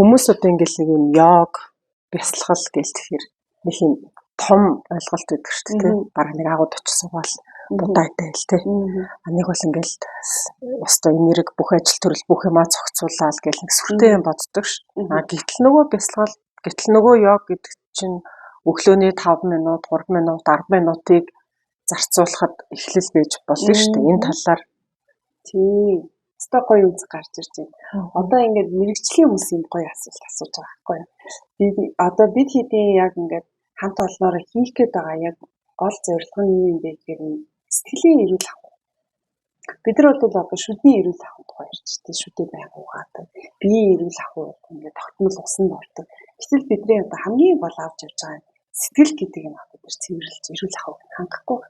Хүмүүс одоо ингээл нэг юм йог, бясалгал гээл тэгэхээр нэг юм том ойлголт өгдөг шүү дээ. Бараг нэг агууд очиж суугаал будаатай л тий. А нэг бол ингээл өстой энерги бүх ажил төрөл бүх юмаа зохицуулаад гэл нэг сүртэй юм боддог ш. А гэтэл нөгөө бясалгал, гэтэл нөгөө йог гэдэг чинь өглөөний 5 минут, 3 минут, 10 минутыг зарцуулахад эхлэл байж болно шүү дээ. Энэ талаар тий. Өстой гоё үнц гарч ирж байна. Одоо ингээд мэрэгжлийн хүмүүс юм гоё асуулт асууж байгаа байхгүй юу? Би одоо бид хэдийн яг ингээд хамт олноороо хийх гээд байгаа яг гол зорилго нь юу юм бэ гэхээр сэтгэлийн эрүүл ахуй. Бид нар бол одоо шүдний эрүүл ахуй тухай ярьж тийм шүдээ байнга угаадаг. Биеийн эрүүл ахуй ингээд тогтмол усанд ордог. Гэтэл бидний одоо хамгийн гол авч явж байгаа сэтгэл гэдэг юм бид нар цэвэрлж эрүүл ахуйг хангахгүй.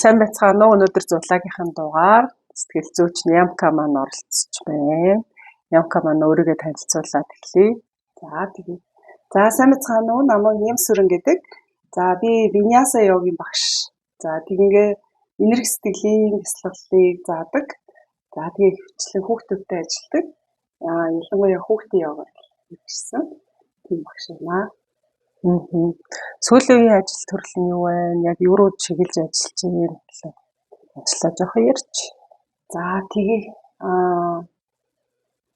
Сайн байцгаана уу? Өнөөдөр зуглагийнхын дугаар сэтгэл зүйч Нямка маань оролцож байна. Нямка маань өөрийгөө танилцуулаад эхлэе. За тэгье. За сайн байцгаана уу? Намайг Нямсүрэн гэдэг. За би Виньяса йогийн багш. За тэгингээ энерги сэтгэлийн бясалгалыг заадаг. За тэгээ хвчлэн хүүхдүүдтэй ажилладаг. Аа ялангуяа хүүхдийн йогаар хэрэгжсэн. Тийм багш юм аа. Сүүлийн үеийн ажил төрөл нь юу вэ? Яг юу руу чиглэж ажиллаж байна гэхлээр ажиллаа жоохон ярьж. За тэгье. Аа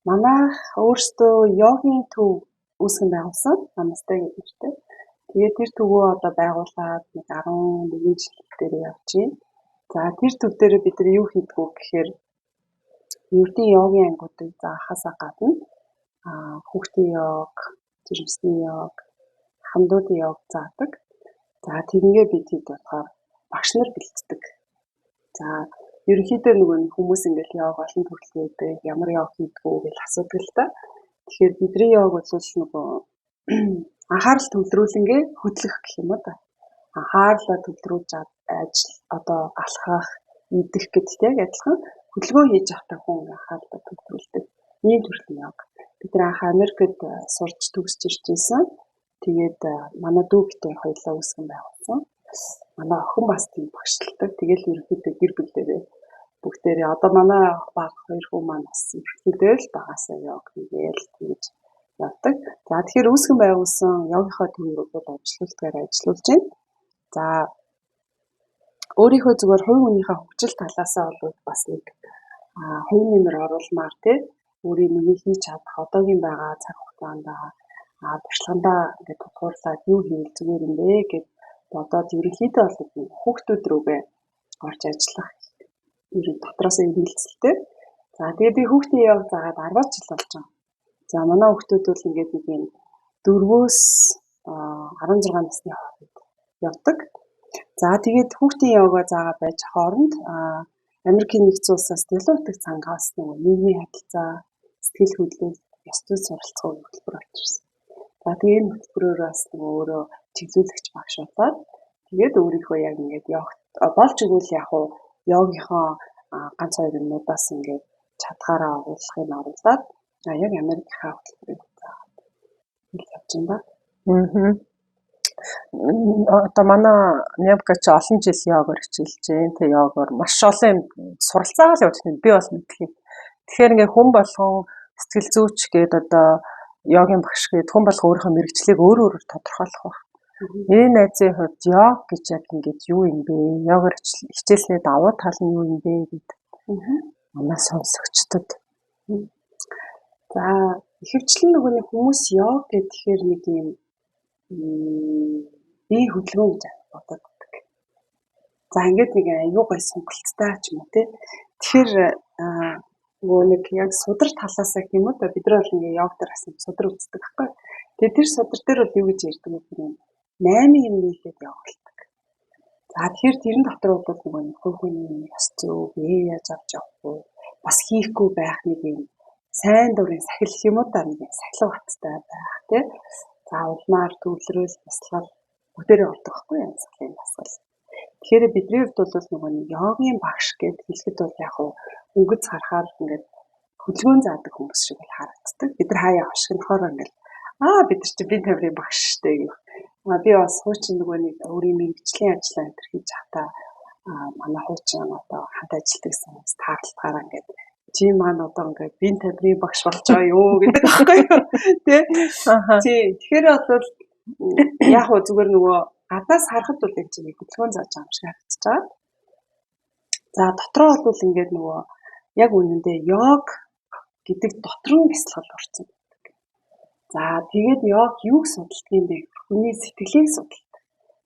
манайх өөрсдөө йогийн төв үүсгэн байгуулсан. Намасте гэдэг нэртэй. Тэгээд тэр төвөө одоо байгуулад нэг 11 жил дээр явж байна. За тэр төв дээр бид нар юу хийдэг вэ гэхээр ердийн йогийн ангиудыг заахаасаа гадна хүүхдийн йог, жирэмсний йог, хамдуудын йог заадаг. За тэгингээ бид хэд болохоор багш нар бэлддэг. За ерөнхийдөө нөгөө хүмүүс ингээл йог олон төрөл байдаг, ямар йог хийдэг үү гэж асуудаг л та. Тэгэхээр бидний йог бол нөгөө анхаарал төвлөрүүлэнгээ хөдлөх гэх юм уу та. Анхаарлаа төвлөрүүлж ажил одоо алхах, идэх гэдэгтэй яг адилхан хөдөлгөөн хийж байхдаа хүн анхаарлаа төвлөрүүлдэг. Ийм төрлийн йог. Бид нар анх Америкт сурч төгсөж ирж байсан. Тэгээд манай дүү битэр хоёулаа үүсгэн байгуулсан. Манай охин бас тийм багшилдаг. Тэгэл ерөнхийдөө гэр бүлдэрээ бүгдээрээ одоо манай баг хоёр хүү маань бас ерөнхийдөө л багасаа йог хийгээл тэгж явдаг. За тэгэхээр үүсгэн байгуулсан йогынхоо төвийг бол ажилуулдгаар ажиллуулж байна. За өөрийнхөө зүгээр хувь хүнийхээ хөгжил талаасаа бол бас нэг хувь нэмэр оруулмаар тий өөрийн миний хийж чадах одоогийн байгаа цаг хугацаанд туршлагандаа ингээд тулгуурлаад юу хийвэл зүгээр юм бэ гэд бодоод ерөнхийдөө бол хүүхдүүд рүүгээ орж ажиллах ер нь дотроосоо эргэлзэлтэй. За тэгээд би хүүхдийн йог заагаад 10 жил болж байгаа. За манай хүүхдүүд бол ингээд нэг юм 4-өөс 16 насны хооронд явдаг. За тэгээд хүүхдийн йога заагаа байж хооронд Америкийн нэгдсэн улсаас дэлгэн утга цангаас нөгөө нийгмийн харилцаа, сэтгэл хөдлөл, ёс зүй суралцах хөтөлбөр авчирсан. За тэгээд энэ хөтөлбөрөөр бас нөгөө өөрөө чиглүүлэгч багш болоод тэгээд өөрийнхөө яг ингээд йогт болж игэл яг уу йогийнхоо ганц хоёр юмнуудаас ингээд чадхаараа оруулахыг оруулаад яг Америкийнхаа хөтөлбөрийг заагаад явж байна да. Одоо манай Нямка чи олон жил йогоор хичээлж байна. Тэ йогоор маш олон юм суралцаагаа л явж байна. Би бол мэдх юм. Тэгэхээр ингээ хүн болгон сэтгэл зүйч гээд одоо йогийн багш гээд хүн болго өөрийнхөө мэргэжлийг өөр өөрөөр тодорхойлох байх. Миний найзын хувьд йог гэж яг ингээд юу юм бэ? Йогоор хичээлсний давуу тал нь юу юм бэ гэд. Манай сонсогчдод. За ихэвчлэн нөгөө нэг хүмүүс йог гэхээр нэг юм бие хөдөлгөөн гэж боддог. За ингээд нэг аюу гой сонголттой ч юм уу те. Тэгэхээр нөгөө нэг яг судар талаасаа гэх юм уу да бид нар бол ингээ йог дээр бас судар үздэг байхгүй. Тэгээд тэр судар дээр бол юу гэж ярьдаг вэ гэхээр 8 юм нийлээд явуулдаг. За тэгэхээр тэрэн дотор бол нөгөө нэг хувь хүний ёс зүй, бие яаж авч явах вэ? Бас хийхгүй байх нэг юм сайн дурын сахил гэх юм уу да нэг сахилга баттай байх тий. За улмаар төвлөрөл, бясалгал бүгдээрээ ордог байхгүй янз бүрийн дасгал. Тэгэхээр бидний хувьд бол нөгөө нэг йогийн багш гэд хэлэхэд бол яг уу өнгөц харахаар ингээд хөдөлгөөн заадаг хүмүүс шиг л харагддаг. Бид нар хаяа хошигнохоор ингээд бид нар чи бие тавирын багш штэ гэх. Би бас хуучин нөгөө нэг өөрийн мэргэжлийн ажлаа энэ төр хийж байхдаа Манай хуучин одоо хамт ажилладаг хүмүүс таарлалтаараа ингээд чи маань одоо ингээд бие тамирын багш болж байгаа юу гэдэг аахгүй юу, тий. Тий. Тэгэхээр бол яг хөө зүгээр нөгөө гаднаас харахад бол энэ чинь хөдөлгөөн зааж байгаа юм шиг харагдаж байгаа. За дотроо бол ингээд нөгөө яг үнэндээ йог гэдэг дотор нь бясалгал орсон байдаг. За тэгээд йог юуг судалдаг юм бэ? Хүний сэтгэлийг судалдаг.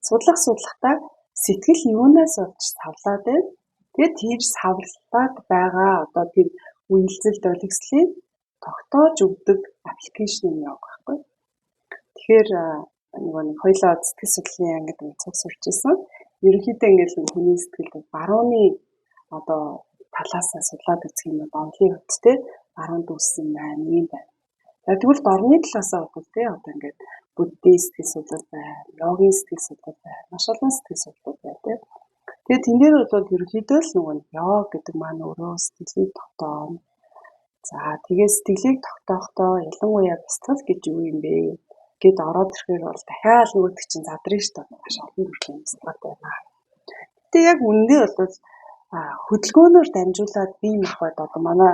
Судлах судлахдаа сэтгэл юунаас болж савлаад байна? Тэгээд тэр савлаад байгаа одоо тэр үйлзэл долгислыг тогтоож өгдөг application нь йог байхгүй. Тэгэхээр нөгөө нэг хоёлоо сэтгэл судлалын ангид нэг цуг сурч ирсэн. Ерөнхийдөө ингээд хүний сэтгэл барууны одоо талаасаа судлаад үзэх юм бол онлын хувьд те баруунд үүссэн байна, юм байна. За тэгвэл дорны талаасаа бодвол те одоо ингээд буддийн сэтгэл судлал байна, йогийн сэтгэл судлал байна, маш олон сэтгэл судлал байна те. Тэгээд тэн дээр бол ерөнхийдөө л нөгөө йог гэдэг маань өөрөө сэтгэлийг тогтооно. За тэгээд сэтгэлийг тогтоохдоо ялангуяа бясалгал гэж юу юм бэ гэд ороод ирэхээр бол дахиад нөгөөдөг чинь задрын шүү дээ. Маш олон төрлийн бясалгал байна. Гэтэ яг үнэндээ бол хөдөлгөөнөөр дамжуулаад бие махбод одоо манай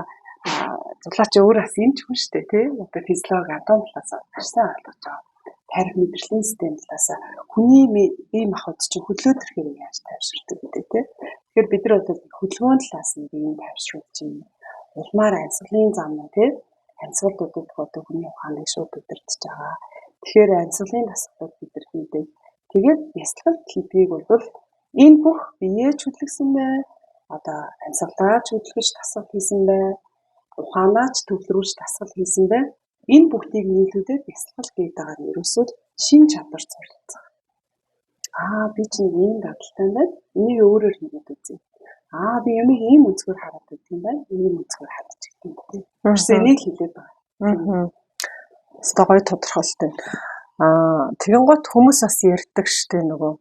зулаач өөр бас юм ч хүн шүү дээ тий. Одоо физиологи анатоми талаас маш сайн ойлгож байгаа. Тарих мэдрэлийн систем талаас хүний бие махбод чинь хөдлөөд ирэхээр яаж тайвширдаг гэдэг тий. Тэгэхээр бид нар бол хөдөлгөөн талаас нь биеийг тайвшруулж юм. Улмаар амьсгалын зам нь тий. Амьсгалд удирдах одоо хүний ухааныг шууд удирдах байгаа. Тэгэхээр амьсгалын дасгалууд бид нар хийдэг. Тэгээд бясалгал хийдгийг бол энэ бүх биеэ ч хөдөлгөсөн бай. Одоо амьсгалаа ч хөдөлгөж дасгал хийсэн бай. Ухаанаа ч төвлөрүүлж дасгал хийсэн бай. Энэ бүгдийг нийлүүлээд бясалгал гэдэг байгаа нь ерөөсөө шин чадвар суралцах. Аа би чинь ийм дадалтай байна. Энийг өөрөөр хийгээд үзье. Аа би ямиг ийм өнцгөр хараад байдаг юм байна. Ийм өнцгөр харж гэдэг юм тийм. Ерөөсөө энийг хэлээд байгаа. Өстой гоё тодорхойлолтой. Аа тэгэнгუთ хүмүүс бас ярьдаг штэ нөгөө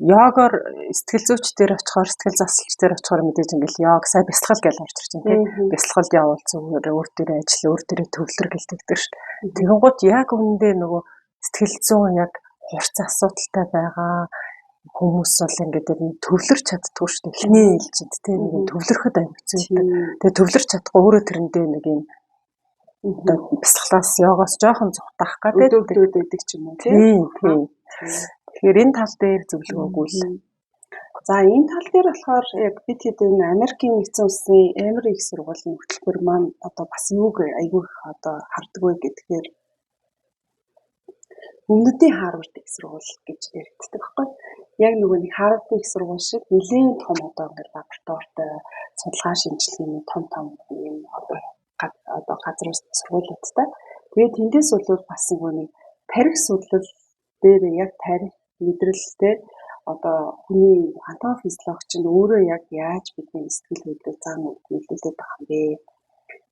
йогоор сэтгэл зүйч дээр очихоор сэтгэл засалч дээр очихоор мэдээж ингээл йог сайн бясалгал гэж орж ирж байна тийм. Бясалгалд явбал зүгээр өөр дээрээ ажил өөр дээрээ төвлөр гэлдэгдэг шүү дээ. Тэгэнгუთ яг үүндээ нөгөө сэтгэл зүйн яг хурц асуудалтай байгаа хүмүүс бол ингээд төвлөрч чаддгүй шүү дээ. Эхний ээлжинд тийм нэг юм төвлөрөхөд аюу хэцүү байдаг. Тэгээ төвлөрч чадахгүй өөрөө тэрэндээ нэг юм одоо бясалгалаас йогоос жоохон зугтаах гэдэг өдөөгдөд байдаг ч юм уу тийм. Тийм. Тэгэхээр энэ тал дээр зөвлөгөө өгвөл. За энэ тал дээр болохоор яг бид хэд энэ Америкийн нэгдсэн улсын Emory их сургуулийн хөтөлбөр маань одоо бас юуг айгүй их одоо хардаг вэ гэхээр өмнөдийн Харвард их сургууль гэж яригддаг байхгүй. Яг нөгөө нэг Харвардын их сургууль шиг нэлээд том одоо ингээд лабораторитой судалгаа шинжилгээний том том юм одоо газар сургуулиудтай. Тэгээд тэндээс бол бас нөгөө нэг тарих судлал дээр яг тарих мэдрэлтэй одоо хүний анатоми физиологи чинь өөрөө яг яаж бидний сэтгэл хөдлөл зан нөлөөлөд байгаа юм бэ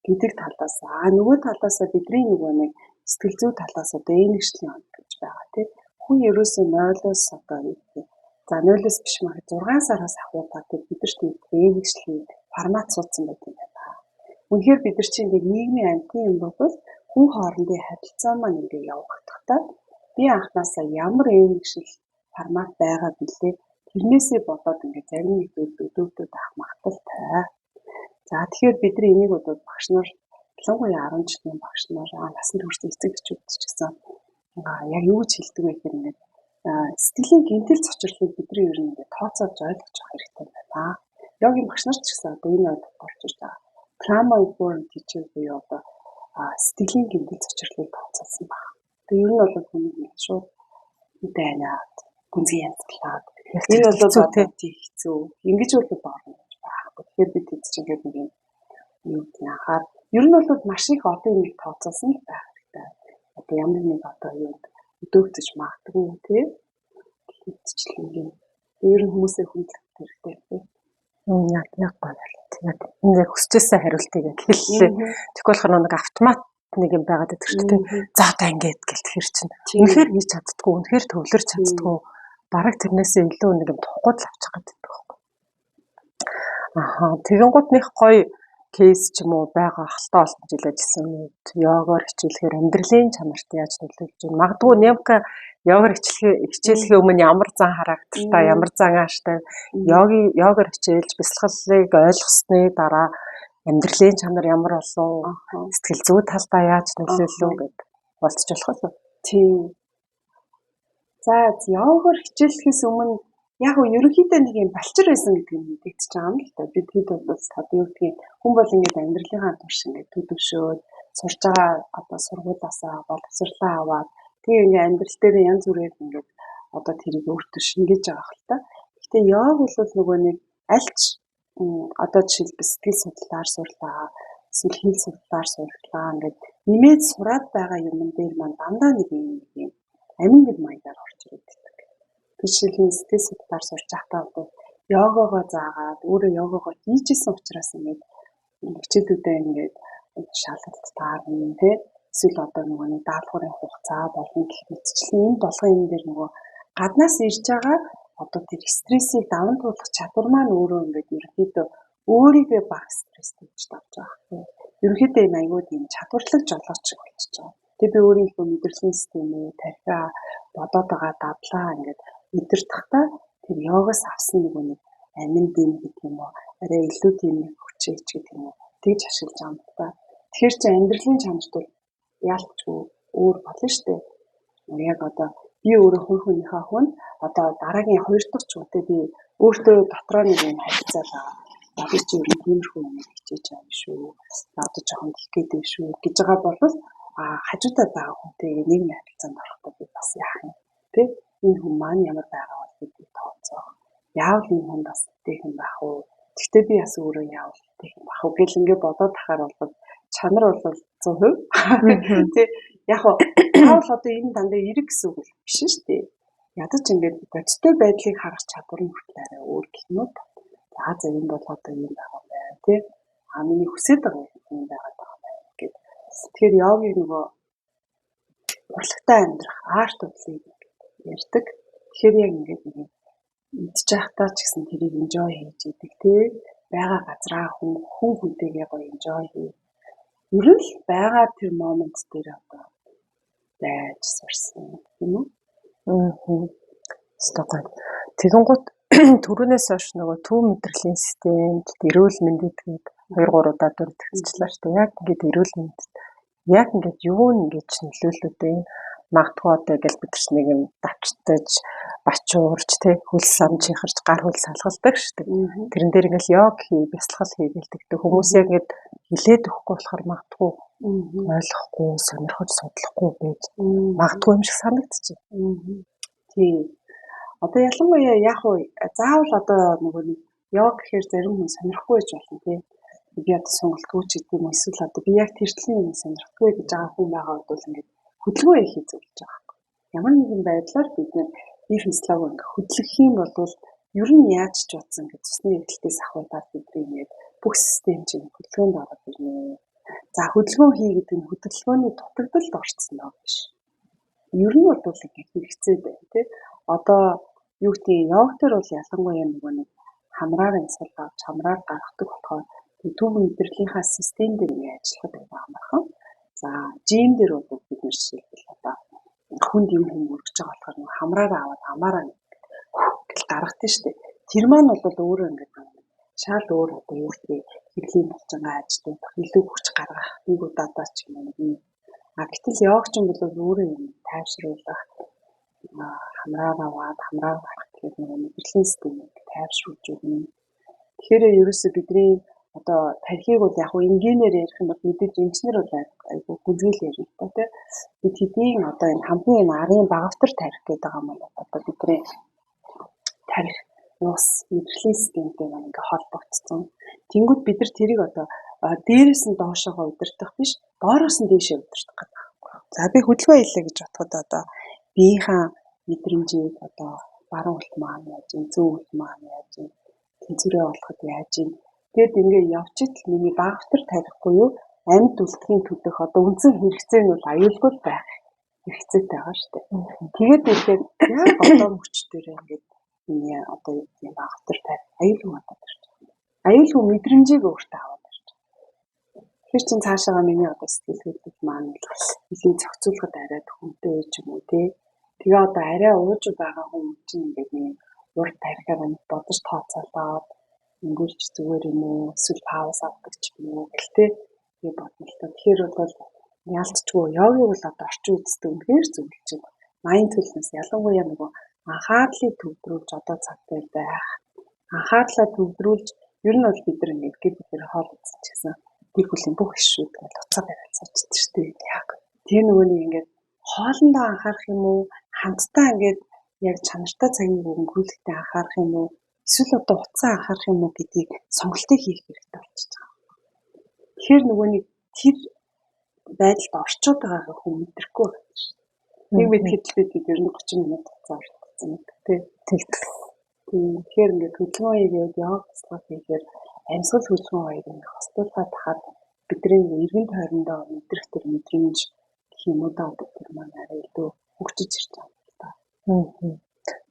гэдэг талаас нөгөө талаасаа бидний нөгөө нэг сэтгэл зүй талаас одоо энэгшлийн он гэж байгаа тий. Хүн ерөөсөө 0-оос одоо юу гэх за 0-оос биш мах 6 сараас ахуулаад бид нарт энэгшлийн формат суудсан байдаг юм байна. Үнэхээр бид нар чинь ингээд нийгмийн амьтны юм бол хүн хоорондын харилцаа маань ингээд явагдахтаа би анхнаасаа ямар энэгшил формат байгаа билээ тэрнээсээ болоод ингээд зарим нэг зүйл өдөөгдөд авах магадлалтай. За тэгэхээр бид нар энийг бол багш нар ялангуяа 10 жилийн багш нар насанд хүрсэн эцэг эхчүүд ч гэсэн яг юу гэж хэлдэг вэ гэхээр ингээд сэтгэлийн гэмтэл цочрлыг бидний ер нь ингээд тооцоолж ойлгож авах хэрэгтэй байна. Йогийн багш нар ч гэсэн одоо энэ ойлголт орж ирж байгаа. Trauma informed teacher буюу одоо сэтгэлийн гэмтэл цочрлыг тооцоолсон байна. Тэгээ ер нь бол хүнийг ингээд шууд дайнаад гүнзгий янзлаад энэ бол одоо тий хэцүү. Ингэж бол орно гэж байхгүй. Тэгэхээр бид тэд чинь ингээд нэг юм юу гэдэг нь анхаар ер нь бол маш их олон юмыг тооцоолсон л байх хэрэгтэй. Одоо ямар нэг одоо юунд өдөөгдөж магадгүй тий. Тэгтчлэнгийн ер нь хүмүүсээ хүндлэх хэрэгтэй тий. Яг яг гоё байлаа. Яг энэ яг хүсэжсэн хариултыг яг хэллээ. Тэгэхгүй болохоор нэг автомат нэг юм байгаад байдаг шүү дээ. За одоо ингээд гэл тэр чинь үнэхээр хийж чаддгүй, үнэхээр төвлөрч чаддгүй. Бараг тэрнээсээ илүү нэг юм тухгүй л авчих гэдэг байхгүй. Аха, тэгэнгუут них гоё Case ч юм уу байгаа халтаа олон жил ажилласан үед йогаар хичээлэхээр амьдралын чанарт яаж нөлөөлж байна? Магадгүй Нямка йогаар хичээлэхийн өмнө ямар зан характертай, ямар зан ааштай йогаар хичээлж бясалгалыг ойлгосны дараа амьдралын чанар ямар болов? Сэтгэл зүй талдаа яаж нөлөөлөв гэд болцож болох уу? Тийм. За, йогаар хичээлэхээс өмнө яг нь ерөнхийдөө нэг юм балчир байсан гэдэг нь мэдэгдэж байгаа юм л та. Бид хэд бол одоо юу гэдгийг хүн бол ингээд амьдралынхаа турш ингээд төлөвшөөд сурж байгаа одоо сургуулаасаа боловсрлаа аваад тэгээ ингээд амьдрал дээр янз бүрээр ингээд одоо тэрийг өөртөө шингээж байгаа хэл та. Гэхдээ йог бол нөгөө нэг альч одоо жишээлбэл сэтгэл судлалаар сурлаа, эсвэл хэл судлалаар сурлаа, ингээд нэмээд сураад байгаа юмн дээр маань дандаа нэг юм амин гэд маягаар орж ирдэг. Жишээлбэл сэтгэл судлалаар сурч байхдаа бол йогогоо заагаад өөрөө йогогоо хийжсэн учраас ингээд хичээлүүдээ ингээд шалгалт таарна тий, эсвэл одоо нөгөө нэг даалгаврын хугацаа болно гэх мэтчлэн энэ болгон юм дээр нөгөө гаднаас ирж байгаа одоо тэр стрессийг даван туулах чадвар маань өөрөө ингээд ерөнхийдөө өөрийгөө бага стресстэй гэж давж байгаа байхгүй. Ерөнхийдөө энэ аягүй тийм чадварлаг жолооч шиг болчихж байгаа. Тэгээ би өөрийнхөө мэдрэлийн системээ, тархиа, бодоод байгаа дадлаа ингээд удирдахдаа тэр йогоос авсан нөгөө нэг амин дэм гэдэг юм уу, арай илүү тийм нэг хүчээч гэдэг юм уу, тэгж ашиглаж байгаа юм та. Тэгэхээр чи амьдралын чанарт бол яалтчгүй өөр болно шүү дээ. Яг одоо би өөрөө хүн хүнийхээ хүн одоо дараагийн хоёр дахь ч үедээ би өөртөө дотроо нэг юм харилцаа байгаа. Би чи ер нь тиймэрхүү юм хичээж байгаа юм шүү. Одоо жоохон гих гээд байна шүү гэж байгаа бол хажуудаа байгаа хүнтэйгээ нийгмийн харилцаанд орохдоо би бас яах юм тэ? Энэ хүн маань ямар байгаа бол гэдгийг тооцоох. Яавал энэ хүн бас эвтэйхэн байх уу? Гэхдээ би бас өөрөө яавал эвтэйхэн байх уу гэл ингээ бодоод тахаар бол чанар бол 100%. Тэ яг заавал одоо энэ дандаа эрэг гэсэн үг биш шүү дээ. Ядаж ингээд бодиттой байдлыг харах чадвар нь хүртэл арай өөр гэх юм уу? За энэ бол одоо юм байгаа байна тий. А миний хүсэж байгаа юм байгаад байгаа байна гэд. Тэгэхээр йогийг нөгөө урлагтай амьдрах арт бодлыг ярьдаг. Тэгэхээр яг ингээд нэг идэж байхдаа ч гэсэн тэрийг enjoy хийж идэг тий. Байгаа газраа хүн хүн хүнтэйгээ гоё enjoy хий. Ер нь л байгаа тэр момент дээр одоо байж сурсан юм уу? Ёстой гоё. Тэгэнгүүт түрүүнээс хойш нөгөө төв мэдрэлийн системд эрүүл мэндэд гээд 2 3 удаа дурдчихлаа шүү дээ. Яг ингээд эрүүл мэндэд яг ингээд юу нь ингээд нөлөөлөд вэ? Магадгүй одоо ингээл бид нар нэг юм давчтаж, бачуурч тий хөлс самж хихарч гар хөл салгалдаг шүү дээ. Тэрэн дээр ингээл йог хий, бясалгал хий гэлдэг. Хүмүүс яг ингээд хилээд өгөхгүй болохоор магадгүй ойлгохгүй, сонирхож судлахгүй байж магадгүй юм шиг санагдчих. Тийм. Одоо ялангуяа яг уу заавал одоо нөгөө нэг йог гэхээр зарим хүн сонирхгүй байж болно тий. Би одоо сонголтгүй ч гэдэг юм эсвэл одоо би яг тэр төрлийн юм сонирхдаггүй гэж байгаа хүн байгаа бол ингээд хөдөлгөөн хийхийг зөвлөж байгаа байхгүй. Ямар нэгэн байдлаар бид нэр бие физиологи ингээд хөдлөх юм бол ер нь яаж ч утсан ингээд цусны эргэлтээс ахуулаад бидний ингээд бүх систем чинь хөдөлгөөнд ороод ирнэ. За хөдөлгөөн хий гэдэг нь хөдөлгөөний дутагдалд орцсон доо биш. Ер нь бол ингээд хэрэгцээ байна тий. Одоо юу гэдгийг йог төр бол ялангуяа нөгөө нэг хамраар амьсгал авч хамраар гаргадаг болохоор төв мэдрэлийнхаа систем дээр ингээд ажиллахад айгүй амархан. За жим дээр бол бид нар жишээлбэл одоо хүнд юм хүм өргөж байгаа болохоор нөгөө хамраараа аваад амаараа гэл гаргадаг шүү дээ. Тэр маань бол өөрөө ингээд шал өөр одоо юу гэдгийг хэрэглийн булчингаа ажиллах, илүү хүч гаргах нэг удаадаа ч юм уу юм. А гэтэл йогч бол өөрөө юм тайвшруулах, хамраар аваад хамраар гаргах гэхээр нөгөө мэдрэлийн системийг тайвшруулж өгнө. Тэгэхээр ерөөсөө бидний одоо тархийг бол яг энгийнээр ярих юм бол мэдээж эмчнэр бол айгүй гүнзгий ярина л та тий. Бид хэдийн одоо энэ хамгийн энэ арын багавтар тарих гэдэг байгаа юм бол одоо бидний тарих нуус мэдрэлийн системтэй маань ингээ холбогдсон. Тэнгүүд бид нар тэрийг одоо дээрээс нь доошоогоо удирдах биш, доороос нь дээшээ удирдах гэдэг байхгүй. За би хөдөлгөөн хийлээ гэж бодоход одоо биеийнхаа мэдрэмжийг одоо баруун хөлт маань яаж юм, зүүн хөлт маань яаж юм, тэнцвэрээ олоход яаж юм. Тэгэд ингээ явчихтал миний багавтар тарихгүй юу? Амьд үлдэхийн төлөх одоо үндсэн хэрэгцээ нь бол аюулгүй байх хэрэгцээтэй байгаа шүү дээ. Тэгээд ирэхэд яг одоо мөч дээр ингээд миний одоо юу гэдэг багавтар тарих аюулгүй бодоод ирж байгаа. Аюулгүй мэдрэмжийг өөртөө аваад ирж байгаа. Тэр чин цаашаага миний одоо сэтгэл хөдлөл маань нэлийн зохицуулахад арай төвхөнтэй ч юм уу тий. Тэгээ одоо арай ууж байгаа хүн чинь ингээд нэг урт тарихаар бодож тооцоолоод өнгөрч зүгээр юм уу эсвэл пауз авдаг ч юм уу гэл тий. Тэгээ бодно л та. Тэгэхээр бол яалтчгүй йогийг бол одоо орчин үедээ үнэхээр зөвлөж байна. Mindfulness ялангуяа нөгөө анхаарлыг төвлөрүүлж одоо цаг дээр байх. Анхаарлаа төвлөрүүлж ер нь бол бид нар ингээд гэр бүлээр хоол идсэн ч гэсэн гэр бүлийн бүх гишүүд ингээд уцаа бариад суучдаг шүү дээ. Яг. Тэр нөгөө нэг ингээд хоолндоо анхаарах юм уу? Хамтдаа ингээд яг чанартай цагийг өнгөрүүлэхдээ анхаарах юм уу? Эсвэл одоо уцаа анхаарах юм уу гэдгийг сонголтыг хийх хэрэгтэй болчихж байгаа. Тэгэхээр нөгөө нэг тэр байдалд орчод байгааг хүн мэдрэхгүй байна шүү. Нэг мэдхэд л бид ер нь 30 минут хугацаа оролцсон гэдэг тий. Тэгдэг. Тэгэхээр ингээд хөдөлгөөн хийгээд йог туслах хийхээр амьсгал хөдөлгөөн хоёрыг ингээд хостуулгаад тахад бидний эргэн тойрондоо мэдрэх тэр мэдрэмж гэх юм уу да одоо тэр маань арай илүү хөгжиж ирж байгаа юм л та.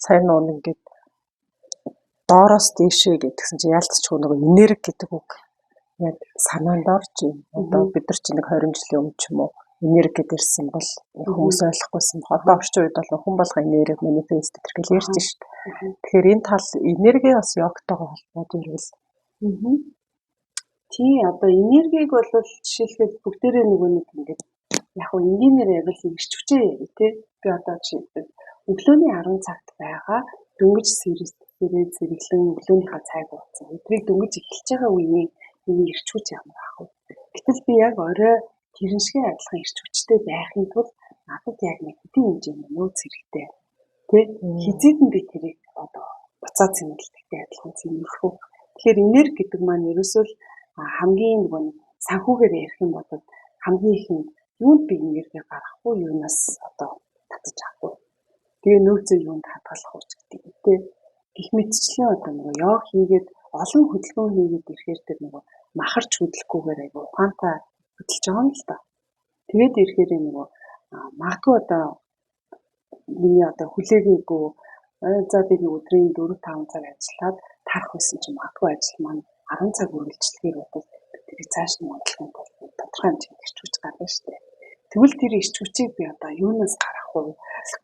Сайн нуун ингээд доороос дээшээ гэдгсэн чинь яалтчгүй нөгөө энерги гэдэг үг яг санаанд орж байна. Одоо бид нар чинь нэг 20 жилийн өмнө ч юм уу энерги гэдээ ирсэн бол хүмүүс ойлгохгүйсэн. Одоо орчин үед бол хүн болго энерги манифест гэх ярьж шít. Тэгэхээр энэ тал энерги бас йогтойгоо холбоод ирвэл тий одоо энергийг бол жишээлбэл бүгдээрээ нөгөө нэг ингээд яг уу энгийнээр ярил эрч хүчээ яриа тий. Би одоо жишээлбэл өглөөний 10 цагт байгаа дөнгөж сэрээд зэрэглэн өглөөнийхөө цайг ууцсан. Өдрийг дөнгөж эхэлж байгаа үеийн миний эрч хүч ямар ах вэ? Гэтэл би яг орой тэрэн шиг адилхан эрч хүчтэй байхын тулд надад яг нэг хэдийн хэмжээний нөөц хэрэгтэй. Тэ хизээд нь би тэрийг одоо буцаа цэнгэлдэгтэй адилхан цэнгэлэх үү. Тэгэхээр энерги гэдэг маань ерөөсөө л хамгийн нөгөө нэг санхүүгээр ярих юм бол хамгийн ихэнд юунд би энерги гаргах уу, юунаас одоо татаж авах уу. Тэгээ нөөцөө юунд хадгалах уу ч гэдэг юм тэ. Гэх мэтчлэн одоо нөгөө йог хийгээд олон хөдөлгөөн хийгээд ирэхээр тэр нөгөө махарч хөдлөхгүйгээр айгу ухаантай хөдөлж байгаа юм л та. Тэгээд ирэхээр нөгөө магадгүй одоо миний одоо хүлээгээгүй за би нэг өдрийн 4-5 цаг ажиллаад тарах байсан чинь магадгүй ажил маань 10 цаг үргэлжлэхээр бодвол тэрийг цааш нь хөдөлгөөнд бол тодорхой хэмжээнд эрч хүч гарна шүү дээ. Тэгвэл тэр эрч хүчийг би одоо юунаас гаргах вэ?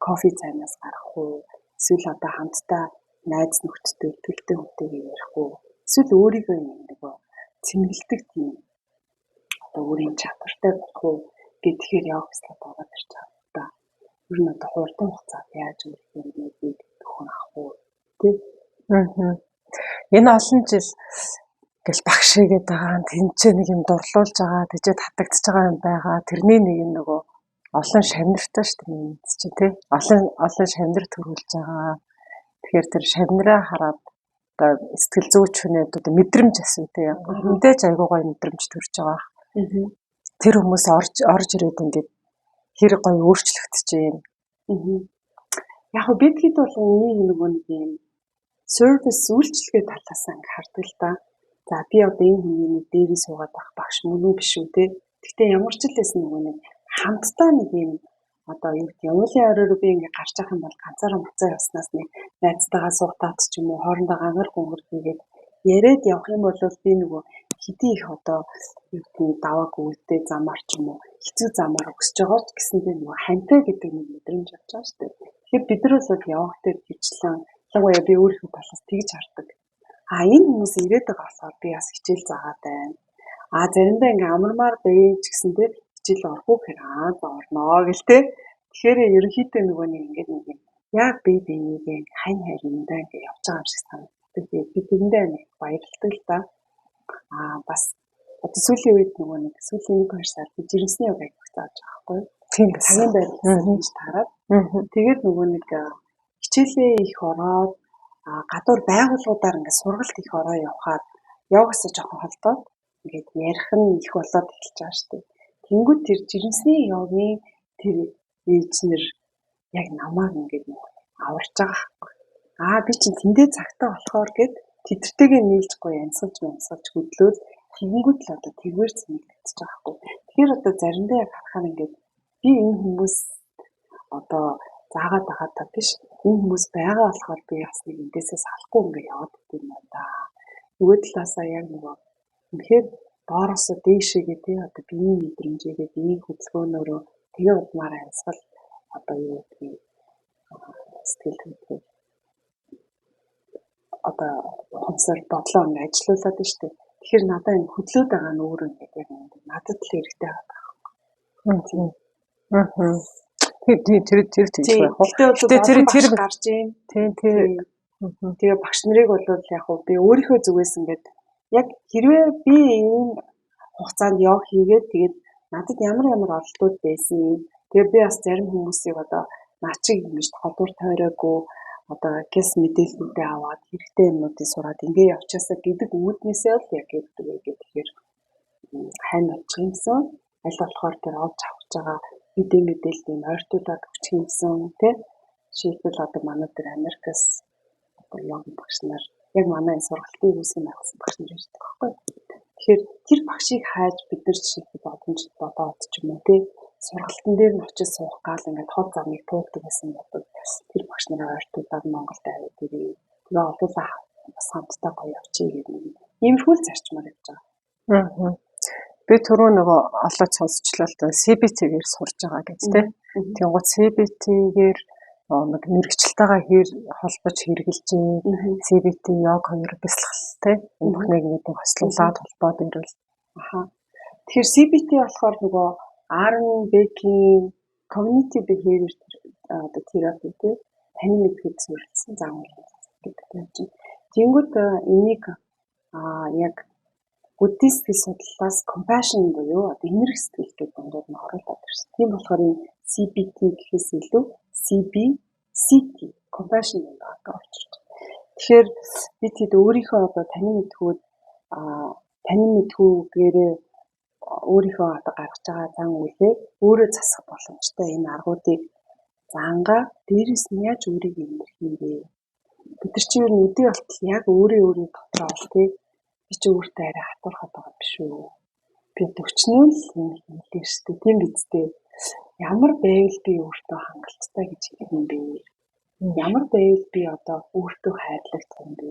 Кофе цайнаас гаргах уу? Эсвэл одоо хамтдаа найз нөхдөдтэй, итгэлтэй хүнтэйгээ ярих уу? Эсвэл өөрийгөө нөгөө цэнгэлдэг тийм одоо өөрийн чадвартай болох уу гэхээр явах гэсэлд ороод ирж байгаа юм да. Ер нь одоо хурдан хугацаанд яаж өөрийнхөө энергийг төхөн авах уу тий? Энэ олон жил гэл багш хийгээд байгаа, тэнцээ нэг юм дурлуулж байгаа, тэжээ татагдчихж байгаа юм байгаа. Тэрний нэг нь нөгөө олон шавнартай шүү дээ энэ чинь тий. Олон шавнар төрүүлж байгаа. Тэгэхээр тэр шавнараа хараад одоо сэтгэл зүйч хүнээ одоо мэдрэмж асуу тий. Хүндээ ч айгуу гоё мэдрэмж төрж байгаа. Тэр хүмүүс орж ирээд ингээд хэр гоё өөрчлөгдөж байна. Яг хөө бид хэд бол энийг нөгөө нэг юм сервис үйлчилгээ талаас ингээ хардаг л да. За би одоо энэ хүний нэг дээрээ суугаад байх багш мөн үү биш үү те. Гэхдээ ямар ч л байсан нөгөө нэг хамтдаа нэг юм одоо юу гэдэг явуулын орой руу би ингээ гарч явах юм бол ганцаараа буцаа явснаас нэг найзтайгаа суугатаад ч юм уу хоорондоо гангар гүнгэр хийгээд яриад явах юм бол би нөгөө хэдий их одоо юу гэдэг даваагүй үлдээ замаар ч юм уу хэцүү замаар өсөж байгаа ч гэсэндээ нөгөө хамтаа гэдэг нэг мэдрэмж авч байгаа шүү дээ. Тэгэхээр бид нар бол явах дээр хвчлэн ялангуяа би өөрийнхөө талаас тэгж хардаг. А энэ хүмүүс ирээд байгаа болохоор би бас хичээл заагаад байна. А заримдаа ингээ амармаар байж гэсэндээ хичээл орох уу гэхээр аа за орноо гэл те. Тэгэхээр ерөнхийдөө нөгөө нэг ингээд нэг юм яг би бинийгээ хань харинда ингээ явж байгаа юм шиг санагддаг. Тэгээд би тэрэндээ нэг баярлалтай л да. Аа бас одоо сүүлийн үед нөгөө нэг сүүлийн 1-2 сар би жирэмсний йог аяг зааж байгаа байхгүй юу? Тийм цагийн байрлал хийж таарад. Тэгээд нөгөө нэг хичээлээ их ороод гадуур байгууллагуудаар ингээд сургалт их ороо явхаар йогоос жоохон холдоод ингээд ярих нь их болоод эхэлж байгаа шүү дээ. Тэнгүүд тэр жирэмсний йогийн тэр ээжнэр яг намайг ингээд нөгөө аварч байгаа байхгүй. Аа би чинь тэндээ цагтаа болохоор гэд тэдэртэйгээ нийлж гоё амьсгалж хөдлөөд тэгэнгүүт л одоо тэргээр цэнэглэгдэж байгаа байхгүй. Тэгэхээр одоо заримдаа яг харахаар ингээд би энэ хүмүүс одоо заагаад байгаа та биш. Энэ хүмүүс байгаа болохоор би бас нэг эндээсээ салахгүй ингээд яваад идэв юм байна да. Нөгөө талаасаа яг нөгөө үнэхээр Доороосоо дээшээгээ тий одоо биеийн мэдрэмжээгээ биеийн хөдөлгөөнөөрөө тэгээ удмаар амьсгал одоо юу гэдгийг сэтгэл хөдлөл одоо ухамсар бодлоо ингэ ажилуулад нь шүү дээ. Тэгэхээр надаа энэ хөдлөөд байгаа нь өөрөө ингээд яг надад л хэрэгтэй байгаа байхгүй. Тэр тэр тэр тийм байх уу. Гэтэ тэр тэр гарч ийн. Тийм тэр. Тэгээ багш нарыг бол яг уу би өөрийнхөө зүгээс ингээд яг хэрвээ би ийм хугацаанд йог хийгээд тэгээд надад ямар ямар оролтууд байсан юм. Тэгээ би бас зарим хүмүүсийг одоо наа чиг ингэж холбоор тойроогүй одоо гэс мэдээллүүдээ аваад хэрэгтэй юмнуудыг сураад ингээ явчаасаа гэдэг үүднээсээ л яг гэдэг вэ гэхээр хайн болчих юмсан. Аль болохоор тэр олж авах байгаа мэдээ мэдээллийг ойртуулад өгчих юмсан тий. Жишээлбэл одоо манай тэр Америкас одоо йог багш нар яг манай энэ сургалтын үүсгэн байгуулсан багш нар ирдэг байхгүй. Тэгэхээр тэр багшийг хайж бид нар жишээлбэл олон жил бодоод ч юм уу тий сургалтын дээр нь очиж суух гал ингээд хол замыг туулдаг байсан бол тэр багш нараа ойртуулад Монголд аваад ирээ. Тэгээ олуулаа бас хамтдаа гоё явчих гэдэг нэг иймэрхүү л зарчмаар явж байгаа. Би түрүү нөгөө олоод сонсчлоо л да CBT-гээр сурж байгаа гэж тий. Тэнгууд CBT-гээр нэг мэрэгчлэлтэйгээ хэр холбож хэрэгжилж CBT йог хоёр бясалгал тий. Энэ бүхнийг нэг хослуулад холбоод ирвэл. Аха. Тэгэхээр CBT болохоор нөгөө Aaron Beck-ийн Cognitive Behavior одоо therapy тий танин мэдхэд суурилсан зан үйл гэдэг юм чинь. Тэнгүүд энийг яг буддист сэтгэл судлалаас compassion буюу одоо инэрх сэтгэл гэдэг дундууд нь оруулаад ирсэн. Тийм болохоор энэ CBT гэхээс илүү CBCT compassion гэдэг орж ирж байна. Тэгэхээр бид хэд өөрийнхөө одоо танин мэдхүйд танин мэдхүйгээрээ өөрийнхөө одоо гаргаж байгаа зан үйлээ өөрөө засах боломжтой энэ аргуудыг зангаа дээрээс нь яаж өөрийг инэрх юм бэ? Бид нар чи ер нь өдий болтол яг өөрөө өөрийн дотроо бол тий би чи өөртөө арай хатуурхаад байгаа биш үү? Би өчнөө л юм хийлээ шүү дээ. Тийм биз дээ. Ямар байвал би өөртөө хангалттай гэж хэлэх юм бэ? Ямар байвал би одоо өөртөө хайрлагдах юм бэ?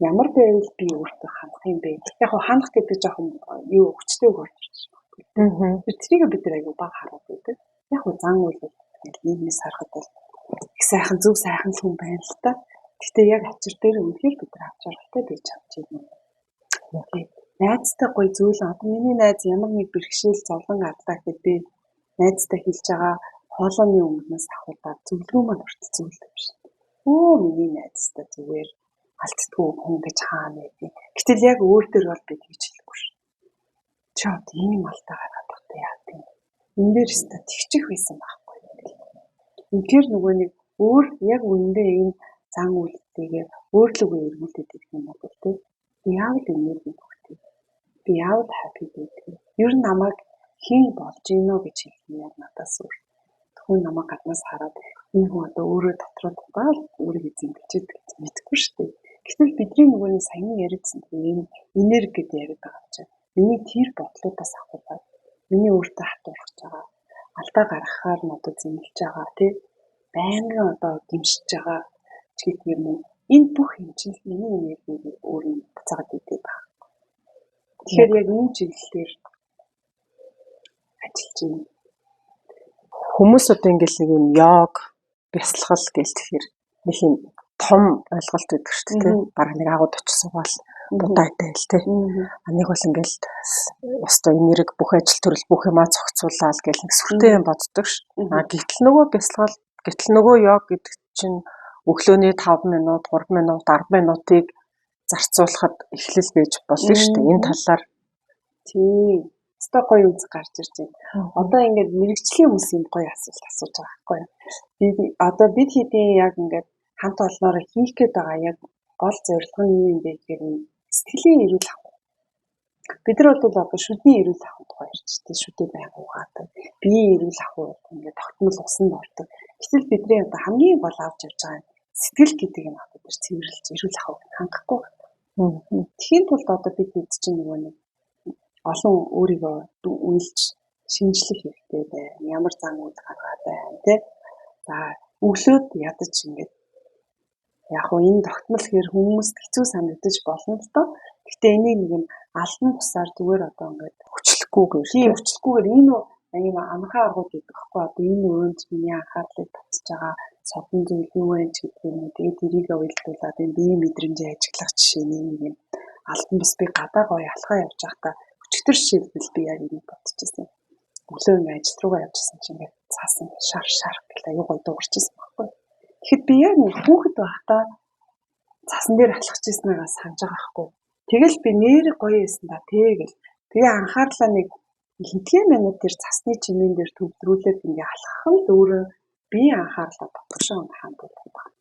Ямар байвал би өөртөө хандах юм бэ? Яг хав хандах гэдэг жоохон юу хүчтэй үг орж ирж байна. Тэрийг бид нар аягүй бага хараад байдаг. Яг хав зан үйл бол нийгмээс харахад бол их сайхан зөв сайхан л хүн байна л та. Гэхдээ яг ачир дээр үнэхээр бид нар авч жаргалтай байж чадчихна. Найзтай гоё зөөлөн одоо миний найз ямар нэг бэрхшээл зовлон гарлаа гэхэд би найзтай хэлж байгаа хоолойны өмнөөс ахуулаад зөвлөгөө маань хүртэл зөвлөдөг юм шиг. Өө миний найзтай зүгээр алддаггүй хүн гэж хаана байдгийг. Гэтэл яг өөр дээр бол би тэгж хэлэхгүй шин. Чи одоо ийм алдаа гаргаад багтаа яа гэв. Энэ дээр өстө тэгчих байсан байхгүй. Үнэхээр нөгөө нэг өөр яг үнэндээ энэ зан үйлдэлтэйгээ өөрлөгөө эргүүлээд ирэх юм бол тий. Би яавал энерги хүртээ. Би яавал happy байдаг. Ер нь намайг хэн болж гинөө гэж хэлэх нь яг надаас өөр. Хүн намайг гаднаас хараад энэ хүн одоо өөрөө дотроо дутаал өөрийгөө зэмлэж идэг гэж мэдэхгүй шүү дээ. Гэтэл бидний нөгөө нэг саяны яриадсан тийм энерги гэдэг яриад байгаа чинь миний тэр бодлуудаас ахуулаад миний өөртөө хатуурхаж байгаа, алдаа гаргахаар нь одоо зэмлэж байгаа тий байнгын одоо гимшиж байгаа ч гэдэг юм уу. Энэ бүх юм чинь миний энергийг өөр нь буцаагаад идэв байна. Тэгэхээр яг энэ чиглэлээр ажиллаж байна. Хүмүүс одоо ингээл нэг юм йог, бясалгал гээл тэгэхээр нэг юм том ойлголт өгдөг шүү дээ. Бараг нэг агууд очиж суугаал будаатай л тий. А нэг бол ингээл өстой энерги бүх ажил төрөл бүх юмаа зохицуулаад гэл нэг сүртэй юм боддог ш. А гэтэл нөгөө бясалгал, гэтэл нөгөө йог гэдэг чинь өглөөний 5 минут, 3 минут, 10 минутыг зарцуулахад эхлэл байж болно шүү дээ. Энэ талаар тийм өстой гоё үзэг гарч ирж байна. Одоо ингээд мэрэгжлийн хүмүүс юм гоё асуулт асууж байгаа байхгүй юу? Би одоо бид хэдийн яг ингээд хамт олноороо хийх гээд байгаа яг гол зорилго нь юу юм бэ гэхээр сэтгэлийн эрүүл ахуй. Бид нар бол одоо шүдний эрүүл ахуй тухай ярьж тийм шүдээ байнга угаадаг. Биеийн эрүүл ахуй ингээд тогтмол усанд ордог. Гэтэл бидний одоо хамгийн гол авч явж байгаа сэтгэл гэдэг юм бид нар цэвэрлж эрүүл ахуйг хангахгүй. Тэгэхийн тулд одоо бид хэд чинь нөгөө нэг олон өөрийгөө үйлж шинжлэх хэрэгтэй байна. Ямар зан үйл гаргаад байна тий. За өглөөд ядаж ингээд яг уу энэ тогтмол хэр хүмүүст хэцүү санагдаж болно л доо. Гэхдээ энийг нэг юм Албан бусаар зүгээр одоо ингээд хүчлэхгүйгээр тийм хүчлэхгүйгээр энэ ийм амархан аргууд гэдэг байхгүй одоо энэ өрөөнд миний анхаарлыг татж байгаа содон зүйл юу вэ ч гэдэг юм уу. Тэгээд тэрийг уялдуулаад энэ биеийн мэдрэмжээ ажиглах жишээ нэг юм. Албан бус би гадаа гоё алхаа явж байхдаа өчигдөр жишээлбэл би яг энийг бодчихсон. Өглөө ингээд ажил руугаа явжсэн чинь ингээд цаас ингээд шар шар гэл аюу гоё дуугарч ирсэн байхгүй. Тэгэхэд би яг нэг хүүхэд байхдаа цасан дээр алхаж ирсэнийгээ санаж байгаа байхгүй. Тэгэл би нэр гоё байсан да тий гэл. Тэгээ анхаарлаа нэг хэдхэн минут тэр цасны чимээн дээр төвлөрүүлээд ингээ алхах нь л өөрөө биеийн анхаарлаа дотгошоо хандуулдаг байна.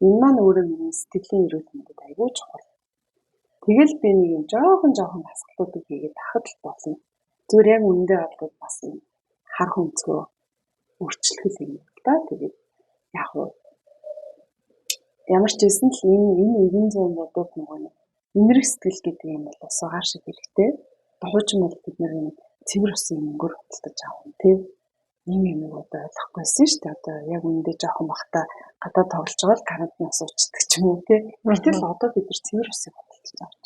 Энэ маань өөрөө миний сэтгэлийн эрүүл мэндэд айгүй чухал. Тэгэл би нэг юм жоохон жоохон дасгалуудыг хийгээд ахад л болно. Зүгээр яг үнэндээ бол бас юм хар хүнцгөө өөрчлөх юм л да. Тэгээд яг уу ямар ч байсан л энэ 90 100 бодууд нөгөө нэг энэрх сэтгэл гэдэг юм бол ус агаар шиг хэрэгтэй. Хуучин бол бид нар энэ цэвэр усын мөнгөөр худалдаж авах тий. Ийм юмыг одоо ойлгохгүйсэн шүү дээ. Одоо яг үнэндээ жоохон бахта гадаа тоглож байгаа л карантинаас уучдаг ч юм уу тий. Гэтэл одоо бид нар цэвэр усыг худалдаж авч.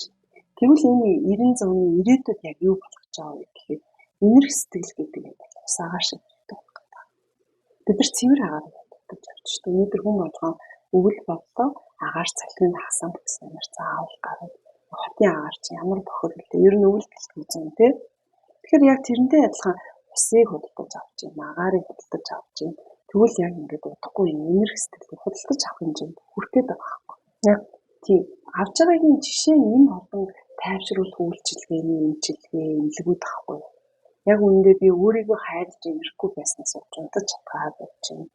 Тэгвэл энэ 90 100-ны ирээдүйд яг юу болох гэж байгаа вэ гэхэд энэрх сэтгэл гэдэг юм бол ус агаар шиг хэрэгтэй болох гэдэг. Бид нар цэвэр агаарыг худалдаж авч шүү дээ. Өнөөдөр хүн болгон өвөл боллоо агаар цалин хасан гэсэн амар заавал гарна. Хотын агаар чи ямар бохор гэлээ. Ер нь өвөл гэлтгүй зүүн тий. Тэгэхээр яг тэрнтэй адилхан усыг худалдаж авч юм, агаарыг худалдаж авч юм. Тэгвэл яг ингээд удахгүй юм энерги сэтгэлийг худалдаж авах хэмжээнд хүрэх гээд байгаа байхгүй. Яг тийм. Авч байгаагийн жишээ нь энэ хурдан тайвшруулах үйлчилгээний эмчилгээ, эмнэлгүүд байхгүй. Яг үүндээ би өөрийгөө хайрлаж инэрхгүй байснаас болж унтаж чадгаа байж байна.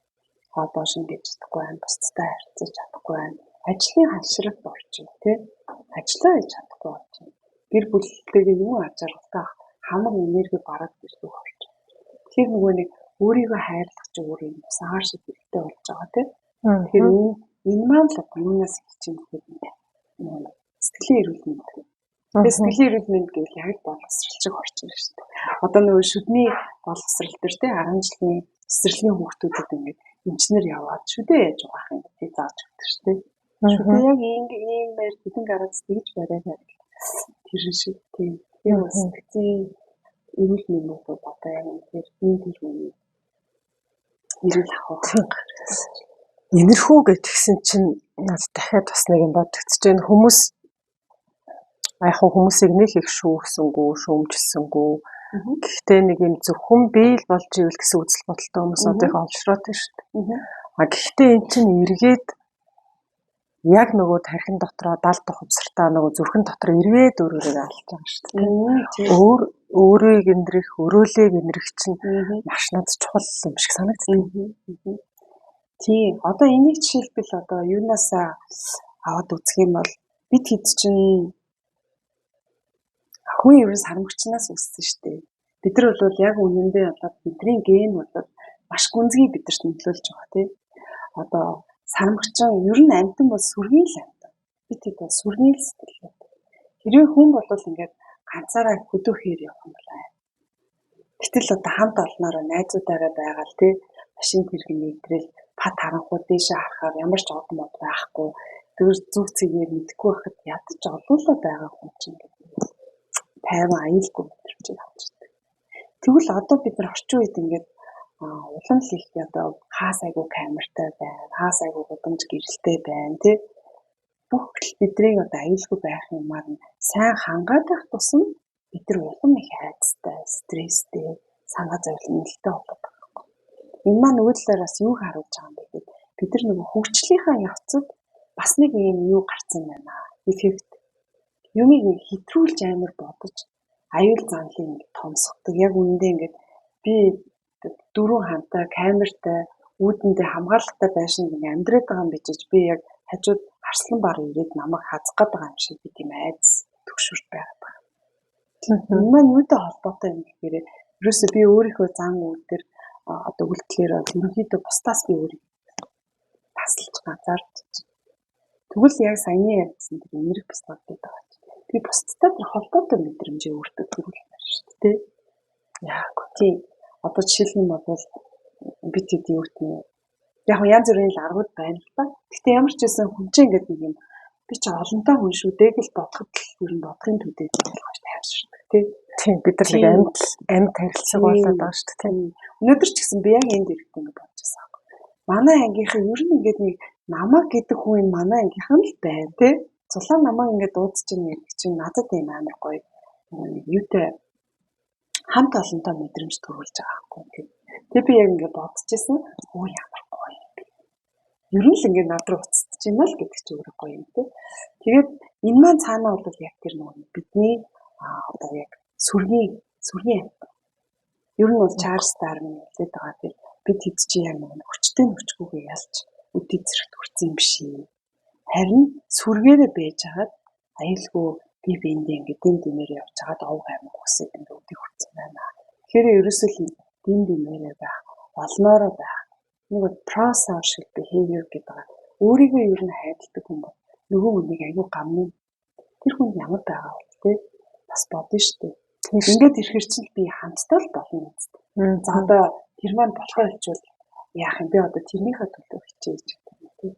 Хоолоо шингээж чадахгүй байна, бусдтай харьцаж чадахгүй байна. Ажлын хашралд орж байна, тий? Ажлаа хийж чадахгүй болж байна. Гэр бүлтэйгээ юу аж аргалтай хамаг энерги бараг гэрлүүх орж байна. Тэгэхээр нөгөө нэг өөрийгөө хайрлах чинь өөр юм ус агаар шиг хэрэгтэй болж байгаа тий. Тэгэхээр энэ маань л одоо юунаас эхэлж юм гэхэд нөгөө сэтгэлийн эрүүл мэнд. Тэгээ сэтгэлийн эрүүл мэнд гэвэл яг л боловсрал шиг орж ирж шүү дээ. Одоо нөгөө шүдний боловсрал төр тий 10 жилийн цэцэрлэгийн хүүхдүүдэд ингээд эмчнэр яваад шүдээ яаж угаах юм бэ зааж өгдөг шүү дээ. Шүдээ яг ийм байр хэдэн гараас тэгж бариарай гэх тэр шиг тийм. Тэгэхээр сэтгэцийн эрүүл мэнд бол одоо яг үнэхээр энэ тэр үеийн эрүүл авах. Инэрхүү гэтгсэн чинь надад дахиад бас нэг юм бодогдож байна. Хүмүүс яг хуу хүмүүсийг нэг их шүүхсэнгүү, шүүмжилсэнгүү. Гэхдээ нэг юм зөвхөн би л болж ивэл гэсэн үзэл бодолтой хүмүүс одоо их олшроотой шүү дээ. А гэхдээ эн чинь эргээд яг нөгөө тархин дотроо далд ухамсартаа нөгөө зүрхэн дотор эргээд өөрөөрөө алж байгаа шүү дээ. Өөр өөрийг инрэх, өрөөлийг инрэх чинь маш над чухал юм шиг санагддаг. Тийм. Одоо энийг жишээлбэл одоо юунаас аваад үзэх юм бол бид хэд чинь хүн ер нь сармагчнаас үүссэн шүү дээ. Бид нар бол яг үнэндээ болоод бидний ген бол маш гүнзгий бидэрт нөлөөлж байгаа тий. Одоо сармагчин ер нь амьтан бол сүргийн л амьтан. Бид хэд бол сүргийн л сэтгэлгээтэй. Хэрвээ хүн бол ингээд ганцаараа хөдөөхээр явах юм бол аа. Гэтэл одоо хамт олноороо найзуудаараа байгаа л тий машин тэрэг нэгтрэл пат харанхуй дээшээ харахаар ямар ч од мод байхгүй тэр зүг цэгээр мэдэхгүй байхад ядаж олуулаа байгаа хүн чинь ингээд тайван аюулгүй мэдрэмжийг авч ирдэг. Тэгвэл одоо бид нар орчин үед ингээд улам л их одоо хаас айгу камертай байна, хаас айгу гудамж гэрэлтэй байна тий. Бүх л бидний одоо аюулгүй байх юмар нь сайн хангаад байх тусам бид нар улам их айдастай, стресстэй, санаа зовлонтой болоод байгаа байхгүй. Энэ маань нөгөө талаар бас юуг харуулж байгаа юм бэ гэхэд бид нар нөгөө хөгжлийнхаа явцад бас нэг юм юу гарцсан байна. Эффект. Юмыг нэг хэтрүүлж амар бодож аюул занлыг ингээд томсгодог. Яг үнэндээ ингээд би дөрвөн хамтаа камертай үүдэндээ хамгаалалттай байшинд ингээд амьдраад байгаа юм бичиж би яг хажууд харслан бар ирээд намайг хазах гээд байгаа юм шиг би тийм айдас төгшөрт байгаад байгаа. Энэ маань юутай холбоотой юм гэхээр ерөөсөө би өөрийнхөө зан үйл дээр одоо үйлдэлээр бол ерөнхийдөө бусдаас би өөрийг таслаж газаарч. Тэгвэл яг саяны ярьсан тэр энерги бислал гэдэг байгаа чинь. Би бусдтай тэр холбоотой мэдрэмжээ өөртөө төрүүлэх байна шүү дээ. Яг тийм. Одоо жишээлх юм бол бид хэд юу гэх юм яг янз бүрийн л аргууд байна л та. Гэхдээ ямар ч байсан хүн чинь ингээд нэг юм Би чи олонтой хүн шүү дээ гэж бодоход л ер нь бодохын төдийд ойлгож тайвширдаг тий. Тийм, бид нар нэг амьд харилцаг болоод байгаа шүү дээ. Тийм. Өнөөдөр ч гэсэн би яг энд ирэхдээ ингэ бодож байсан аахгүй. Манай ангийнхан ер нь ингээд нэг намайг гэдэг хүн энэ манай ангийнхан л байна тий. Зулаан намайг ингээд дуудаж чинь гэдэг чинь надад ийм амар гоё нэг юутай хамт олонтой мэдрэмж төрүүлж байгаа аахгүй тий. Тэг би яг ингээд бодож исэн. Өө ямар гоё юм бэ. Ер нь л ингээд над руу уцтж байна л гэдэг чинь өөрөө гоё юм тий. Тэгээд энэ маань цаанаа бол яг тэр нөгөө бидний одоо яг сүргийн амьд. Ер нь бол Чарльз Дарвин хэлээд байгаа тэр бид хэд чи яг нөгөө хүчтэй нөчгүүгээ ялж өдий зэрэгт хүрсэн юм биш ээ. Харин сүргээрээ байж хагаад аюулгүй би биэндээ ингээд дэм дэмээр явж хагаад овг аймаг үсээд ингээд өдий хүрсэн байна. Тэгэхээр ерөөсөө л дэм дэмээрээ байх, олноороо байх. Нэг бол pro-social behavior гэдэг байгаа. Өөрийгөө ер нь хайдалдаг хүн бол нөгөө хүнийг аюу гамна. Тэр хүн ямар байгаа вэ те? Бас бодно шүү дээ. Ингээд ирэхэр чинь би хамтдаа л болно үстэй. За одоо тэр маань болохоо хэлчихвэл яах юм бэ? Одоо тэрнийхээ төлөө хичээж гэдэг юм тий.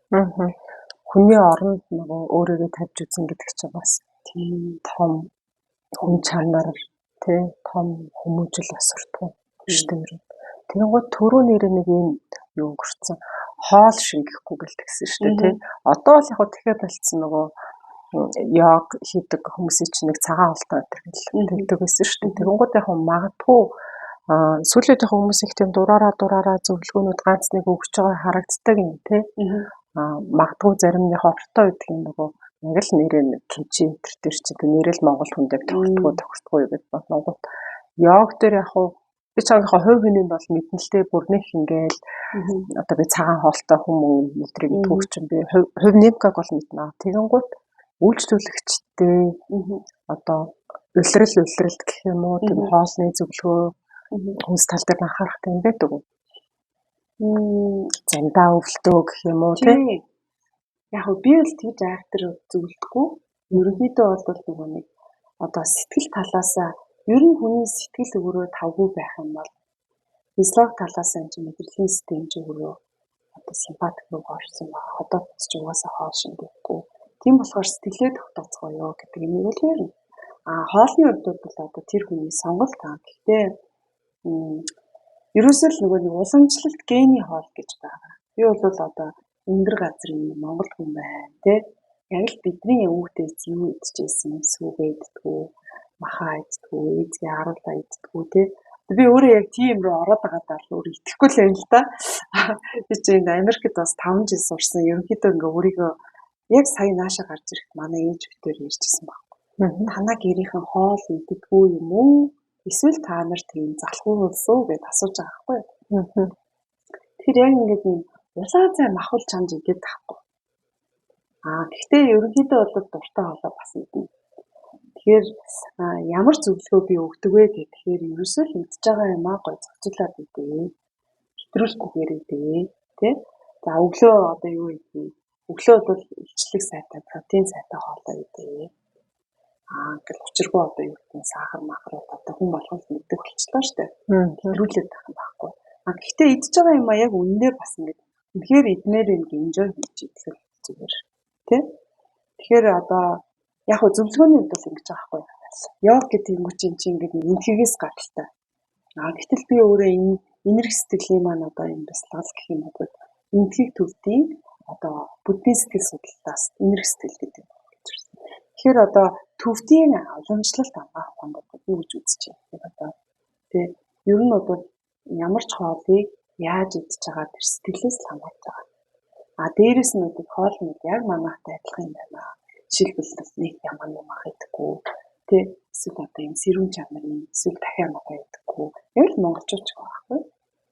Хүний оронд нөгөө өөрийгөө тавьж үзэн гэдэг чинь бас тийм том хүн чанар тий, том хүмүүжил бас өртгөө шүү дээ. Тэгэнгүүт түрүү нэрээ нэг юм юу өнгөрцөн хоол шингэхгүй гэл тэгсэн шүү дээ тий. Одоо л яг тэгэхээр болцсон нөгөө йог хийдэг хүмүүсийн чинь нэг цагаан холтой өтер гэл тэгдэг байсан шүү дээ. Тэгэнгүүт яг магадгүй сүүлийн үеийн хүмүүс их тийм дураараа зөвлөгөөнүүд ганц нэг өгч байгаа харагддаг юм тий. Магадгүй зарим нэг ортой байдаг юм нөгөө яг л нэрээ кимчи энэ төр чинь нэрэл монгол хүндээ тохирдгоо гэж бодонгууд йог дээр яг хуу би чамынхаа хувь хүний бол мэднэ л дээ бүр нэг ингээл одоо би цагаан хоолтой хүмүүн мэдрийг гэдгүүг чинь би хувь нэмкаг бол мэднэ. Тэгэнгүүт үйлчлүүлэгчтэй одоо улирал гэх юм уу тийм хоолны зөвлөгөө хүмүүс тал дээр анхаарах юм байдаг уу? Замдаа өвлтөө гэх юм уу тийм. Яг хөө би бол тэгж айхтар зөвлөдөггүй. Ерөнхийдөө бол нөгөө нэг одоо сэтгэл талаасаа ер нь хүний сэтгэл өөрөө тавгүй байх юм бол физиологи талаасаа энэ чинь мэдрэлийн систем чинь өөрөө одоо симпатик руу орсон байгаа. Ходоод ч угаасаа хоол шингээхгүй. Тийм болохоор сэтгэлээ тогтооцгоё гэдэг юм бол ярина. А хоолны хувьд бол одоо тэр хүний сонголт аа. Гэхдээ ерөөсөө л нөгөө нэг уламжлалт гений хоол гэж байгаа. Би бол одоо өндөр газрын Монгол хүн байна тий. Яг л бидний өвгдээс юу идчихсэн, сүүгээ иддгүү, махаа иддгүү, эзгээ харуулаа иддгүү тий. Би өөрөө яг тийм рүү ороод байгаа даа л өөрөө итгэхгүй л юм л та. Би чинь Америкт бас 5 жил сурсан. Ерөнхийдөө ингээ өөрийгөө яг сая нааша гарч ирэхэд манай ээж битээр ярьжсэн байхгүй. Танаа гэрийнхэн хоол иддгүү юм уу? Эсвэл та нар тийм залхуулсан уу гэд асууж байгаа байхгүй. Тэр яг ингээд юм улаан цай махвал чамж идээд тахгүй. Аа гэхдээ ерөнхийдөө бол дуртай хоолой бас идэнэ. Тэгэхээр ямар зөвлөгөө би өгдөг вэ гэхээр ерөөсөө л идж байгаа юмаа гой зохицуулаад идээ. Хэтрүүлэхгүйгээр идээ. Тэ? За өглөө одоо юу идэх? Өглөө бол илчлэг сайтай, протеин сайтай хоолой идээ. Аа ингээл учиргүй одоо юу гэдэг нь сахар махар бол одоо хүн болгон л мэддэг болчихлоо шүү дээ. Хэтрүүлээд байх юм байхгүй. А гэхдээ идж байгаа юмаа яг үнэндээ бас ингээд үнэхээр идмээр юм enjoy хийж идэх зүгээр. Тэ? Тэгэхээр одоо яг хөө зөвлөгөөний хувьд бол ингэж байгаа байхгүй. Йог гэдэг юм чинь чи ингээд энхэгээс гаралтай. А гэтэл би өөрөө энэ энерги сэтгэлийн маань одоо юм бясалгал гэх юм бол энхийг төвдийн одоо буддийн сэтгэл судлалаас энерги сэтгэл гэдэг юм болж ирсэн. Тэгэхээр одоо төвдийн уламжлалт агаах ухаанд одоо юу гэж үзэж байна. Тэгэхээр одоо тий ер нь бол ямар ч хоолыг яаж идж байгаа тэр сэтгэлээс л хамаарч байгаа. А дээрэс нь одоо хоол нь яг манайхтай адилхан юм байна. Жишээлбэл нэг ямар юм ах идэхгүй тий эсвэл одоо юм сэрүүн чанарын эсвэл дахиад махаа идэхгүй. Яг л монголчууд ч байхгүй.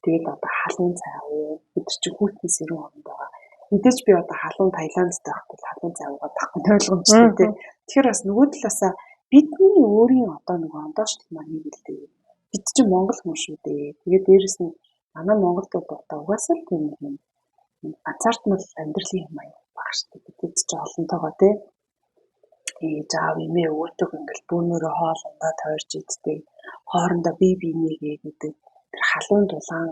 Тэгээд одоо халуун цай уу бид нар чинь хүйтэн сэрүүн оронд байгаа. Мэдээж би одоо халуун Таиландд байхад бол халуун цай уугаад байхгүй ойлгомжтой тий. Тэгэхээр бас нөгөө талаасаа бидний өөрийн одоо нөгөө ондоочлол маань нэг л дээ. Бид чинь монгол хүн шүү дээ. Тэгээд дээрэс нь манай Монголд одоо угаасаа л тийм юм ганцаардмал амьдралын юм аяа баг шүү дээ. Бид чинь олонтойгоо тий. Ээж аав эмээ өвөтөг ингээл бүүнөрөө хоол ундаа тойрч иддэг. Хоорондоо бие биенийгээ гэдэг тэр халуун дулаан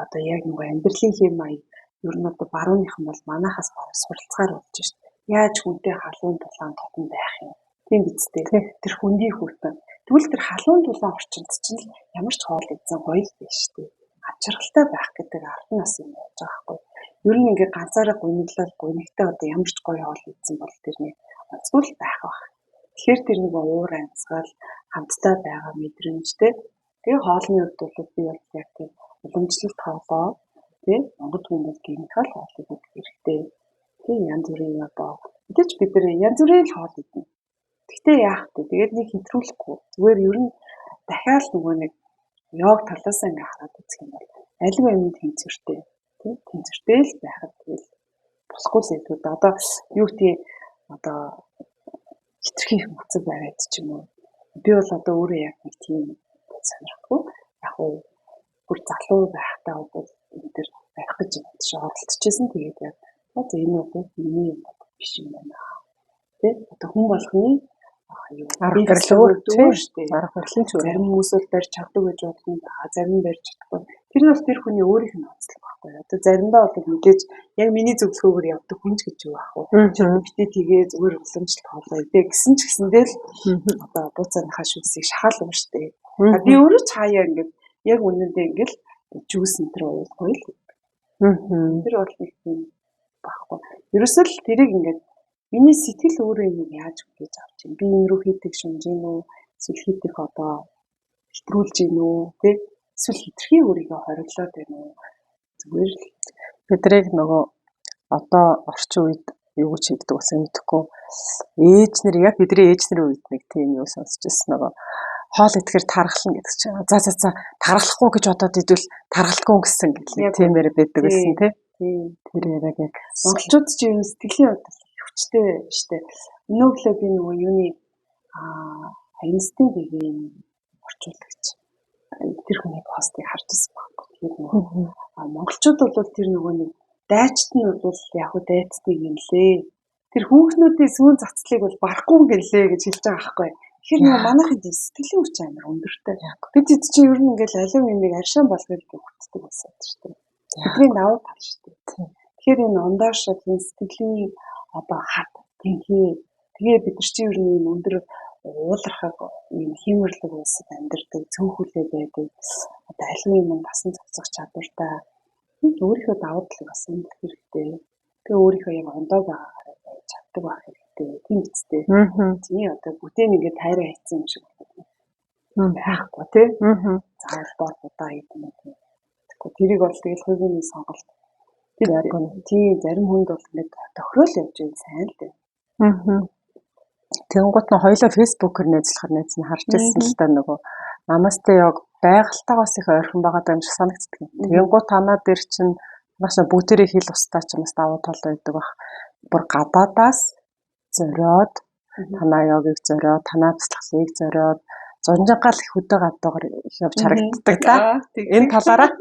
одоо яг нөгөө амьдралын хэм маяг ер нь одоо барууныхан бол манайхаас бараг суралцгаар болж шít. Яаж хүнтэй халуун дулаан дотн байх юм? Тийм биз дээ. Тэр хүндийн хүйтэн. Тэгвэл тэр халуун дулаан орчинд чинь л ямар ч хоол идсэн гоё л биш үү? Ав жаргалтай байх гэдэг ард нь бас юм байж байгаа байхгүй. Ер нь ингээ ганцаараа гуниглал гунигтай одоо ямар ч гоё хоол идсэн бол тэрний онцгой л байх байх. Тэгэхээр тэр нэг уур амьсгал хамтдаа байгаа мэдрэмжтэй. Тэгээ хоолны хувьд бол би бол яг тийм уламжлалт хоолоо тий Монгол хүн бол гинхал хоол идэх хэрэгтэй. Тий янз бүрийн одоо мэдээж бид нар янз бүрийн л хоол идэнэ. Гэхдээ яах вэ? Тэгээд нэг хэтрүүлэхгүй. Зүгээр ер нь дахиад нөгөө нэг йог талаас ингээ хараад үзэх юм бол аль юм тэнцвэртэй тий тэнцвэртэй л байхад тэгэл болохгүй л байдаг. Одоо юу гэдгийг одоо хитрхи их мөцөг бариад ч юм уу. Би бол одоо өөрөө яг нэг тийм сонирхгүй. Яг уу бүр залуу байхдаа бол энэ төр барих гэж тийш оролцож исэн. Тэгээд яг за энэ бол миний юм биш юм байна. Тэ одоо хүн болгоны юу арга барил өөр шүү дээ. Арга барилын ч өөр. Зарим хүмүүс бол барьж чаддаг гэж бодсон. Зарим нь барьж чадахгүй. Тэр нь бол тэр хүний өөрийнх нь онцлог байхгүй. Одоо заримдаа бол мэдээж яг миний зөвлөгөөгөөр явдаг хүн ч гэж юу ах вэ? Битээ тгээ зүгээр уламжлалт хоолоо идэ гэсэн ч гэсэндээ л одоо бууцааныхаа шүүсийг шахаал юм шүү дээ. Би өөрөө ч хаяа ингээд яг үнэндээ ингээд жүүс энэ төр уул гоё л. Тэр бол нэг тийм байхгүй. Ерөөсөө л тэрийг ингээд миний сэтгэл өөрөө энийг яаж хүлээж авч юм? Би энэ рүү хийдэг шунж гин үү? Эсвэл хийдэх одоо хэтрүүлж гин үү? Тэ? Эсвэл хитрхи өөрийгөө хориглоод байна уу? Зүгээр л бидрийг нөгөө одоо орчин үед юу гэж хэлдэг болсон мэдэхгүй. Ээж нар яг бидний ээж нарын үед нэг тийм юу сонсч ирсэн нөгөө хоол идэхээр тархална гэдэг чинь. За за за тархалахгүй гэж бодоод идвэл тархалтгүй гэсэн гэх нэг тиймэр байдаг гэсэн тий. Тэр яриаг яг монголчууд ч юм сэтгэлийн хувьд хүчтэй штэ. Өнөө өглөө би нөгөө юуны Аянстын гэгийн орчуулагч тэр хүний постыг харж ирсэн байхгүй. Тэгэхээр нөгөө монголчууд бол тэр нөгөө нэг дайчт нь бол яг уу дайцдаг юм лээ. Тэр хүүхнүүдийн сүүн цацлыг бол барахгүй гэлээ гэж хэлж байгаа байхгүй. Тэгэхээр нөгөө манайхын сэтгэлийн хүч амар өндөртэй. Бид хэд чинь ер нь ингээл аливаа юмыг аршаан болгох гэж хүчдэг болсон шүү дээ. Бидний давуу тал шүү дээ. Тэгэхээр энэ ондоошоо тийм сэтгэлийн одоо хат тэнхээ тэгээ бид нар чинь ер нь ийм өндөр уулархаг ийм хиймэрлэг улсад амьдардаг, цөөхөлөө байдаг. Одоо аливаа юм дасан зохицох чадвартай. Өөрийнхөө давуу талыг бас мэдэх хэрэгтэй. Тэгээ өөрийнхөө яг ондоо байгаагаараа байж чаддаг байх хэрэгтэй. Тийм биз дээ. Тийм одоо бүтээн ингээд тайраа хийцэн юм шиг байхгүй тий. Заавал бор будаа хийх юм уу. Тэгэхгүй тэрийг бол тэгэл хувийн сонголт. Тэр яг тийм зарим хүнд бол ингээд тохирол явж байгаа сайн л дээ. Тэнгуут нь хоёлоо фэйсбүүкээр найзлахаар найз нь харж ирсэн л да нөгөө намасте йог байгальтайгаас их ойрхон байгаа юм шиг санагддаг. Тэнгуут танаа дээр чинь маш бүгдээрээ хэл устаа ч юм бас давуу тал байдаг бах. Бүр гадаадаас зориод танаа йогийг зориод, танаа туслахыг зориод зунжингаал их хөдөө гадуугаар их явж харагддаг та. Энэ талаараа.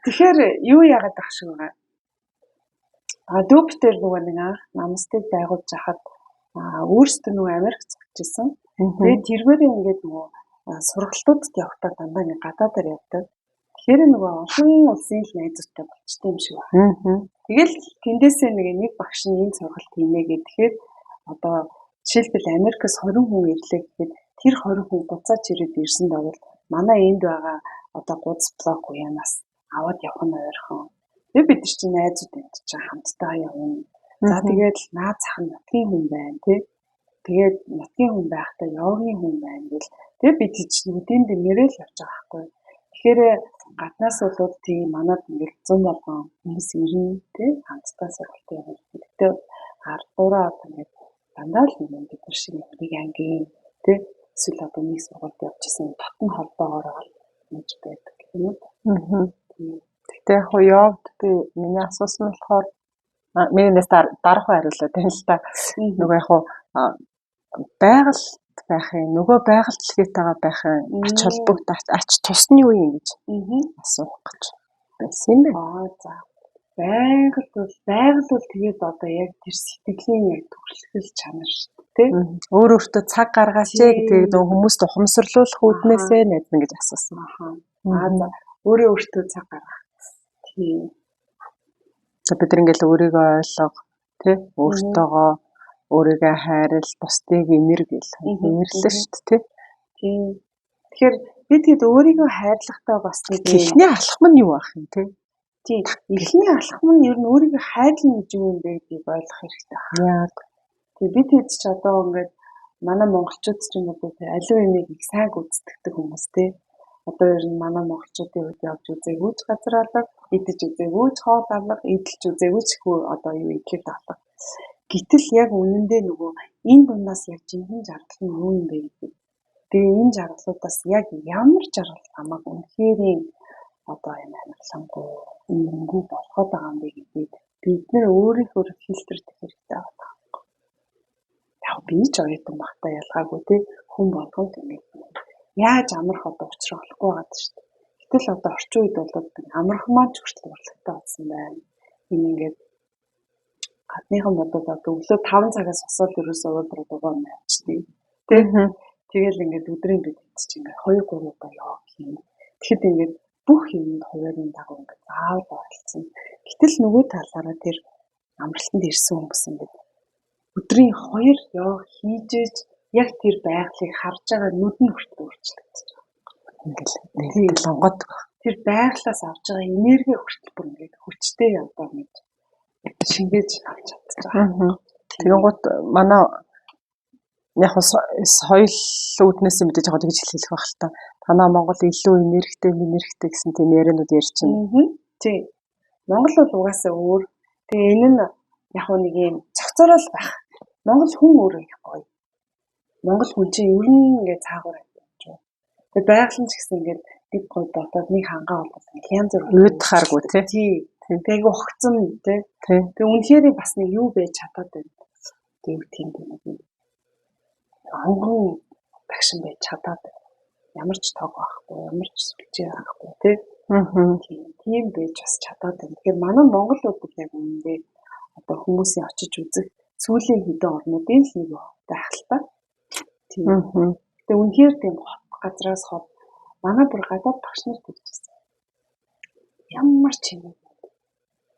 Тэгэхээр юу яагаад ах шиг байгаа. А дүүптер нөгөө нэг анх намстыг байгуулж хахад өөрсдөө нөгөө Америк зурчихсан. Тэгээд тэргээрээ ингээд нөгөө сургалтуудад явахдаа дандаа ингээд гадаадаар явдаг. Тэгэхээр нөгөө олон улсын л найзуудтай болчтой юм шиг байна. Тэгэл тэндээсээ нэг багш нь энэ сургалт хийнэ гэх. Тэгэхээр одоо жишээлбэл Америкаас 20 хүн ирлээ гэхэд тэр 20 хүн буцааж ирээд ирсэн бол манай энд байгаа одоо гуз блок уянаас аваад явах нь ойрхон. Тэгээ бид нар чинь найзууд энд чинь хамтдаа явна. За тэгээд наад зах нь нутгийн хүн байна тий. Тэгээд нутгийн хүн байхдаа йогийн хүн байна гэл. Тэгээд бид чинь нүдэн дэмээрээ л явж байгаа байхгүй. Тэгэхээр гаднаас бол тийм манад ингээл зам болгон хүмүүс ирнэ тий хамтдаа сургалт явуулах. Гэхдээ ардуураа одоо ингээд дандаа л нэг бид нар шиг нэг ангийн тий эсвэл одоо нэг сургуульд явж исэн татна холбоогоор ингэж байдаг юм уу. Гэтэ яг хуу йогд би миний асуусан нь болохоор миний нэс дарах хариулаад байна л та. Нөгөө яг хуу байгальд байхын нөгөө байгаль дэлхийтэйгээ байхын ач холбогдол ач тус нь юу юм гэж асуух гэж байсан юм байна. Аа за. Байгаль бол тэгээд одоо яг тэр сэтгэлийн яг төрөлхөл чанар шүү дээ. Өөр өөртөө цаг гаргаач гэдгийг нөгөө хүмүүст ухамсарлуулах үүднээсээ найзна гэж асуусан. Аа за. Өөрөө өөртөө цаг гаргах. Тийм. За бид нар ингээл өөрийгөө ойлго, Тэ өөртөөгөө өөрийгөө хайрл, бусдыг инэр гэл нэрлээ шүү дээ, тэ. Тийм. Тэгэхээр бид хэд өөрийгөө хайрлахдаа бас нэг эхний алхам нь юу байх юм те? Тийм. Эхний алхам нь ер нь өөрийгөө хайрлна гэж юу юм бэ гэдгийг ойлгох хэрэгтэй байна. Яг. Тэгээ бид хэд ч одоо ингээд манай монголчууд ч юм уу те аливаа юмыг их сайн гүйцэтгэдэг хүмүүс те. Одоо ер нь манай монголчуудын хувьд явж үзээгүй ч газар алга, идэж үзээгүй ч хоол алга, эдэлж үзээгүй ч хүү одоо юу идлэг алга. Гэтэл яг үнэндээ нөгөө энэ дундаас яг жинхэнэ жаргал нь юу юм бэ гэдэг. Тэгээ энэ жаргалуудаас яг ямар жаргал намайг үнэхэрийн одоо юм амьдралангуу өмнөгөө болгоод байгаа юм бэ гэдгийг бид нэр өөрийнхөө фильтрдэх хэрэгтэй байна. Яг би ч оюутан багтаа ялгаагүй те хүн болгонд ингэж яаж амрах одоо учраа олохгүй байгаа шүү дээ. Гэтэл одоо орчин үед бол амрах маань ч хүртэл урлагтай болсон байна. Энэ ингээд гадныхан бодоод одоо өглөө 5 цагаас босоод ерөөсөө уулруу дугаа авчдیں۔ Тэ? Тэгэл ингээд өдрийн бид чи ингээд 2 3 удаа йог хийн. Тэгэхэд ингээд бүх юмд хуваарийн дагуу ингээд заавал оролцсон. Гэтэл нөгөө талаараа тэр амралтанд ирсэн хүмүүс ингээд өдрийн 2 йог хийжээж яг тэр байгалыг харж байгаа нүд нь хүртэл өөрчлөгдөж байгаа. Ингээл нэг лонгод тэр байгалаас авч байгаа энерги хүртэл бүр ингээд хүчтэй одоо нэг шингээж авч чадчих байгаа. Тэгэнгუთ манай яг соёл үүднээс мэдээж яг тэгж хэлэх байх л та. Танаа Монгол илүү энергитэй, энергитэй гэсэн тийм яриануд ярьж байна. Тийм. Монгол бол угаасаа өөр. Тэгээ энэ нь яг нэг юм цогцороо л байх. Монгол хүн өөрөө их гоё. Монгол хүн чинь ер нь ингээд цаагуур амьдарч байна. Тэгээ байгаль нь ч гэсэн ингээд нэг гоё бодоод нэг хангаа болоод ингээд янз бүр уйдахааргүй тий. Тэгээ айгу огцом тий. Тэгээ үнэхээр бас нэг юу байж чадаад байна. Тэг юу тийм нэг онгон тагшин байж чадаад байна. Ямар ч тог байхгүй, ямар ч сүлжээ байхгүй тий. Тийм байж бас чадаад байна. Тэгэхээр манай Монгол улс яг үнэндээ одоо хүмүүсийн очиж үзэх сүүлийн хэдэн орнуудын л нэг байх л та. Тийм. Тэгээ үнэхээр тийм хот газраас хот манай бүр гадаад багш нар тэгжсэн. Ямар ч юм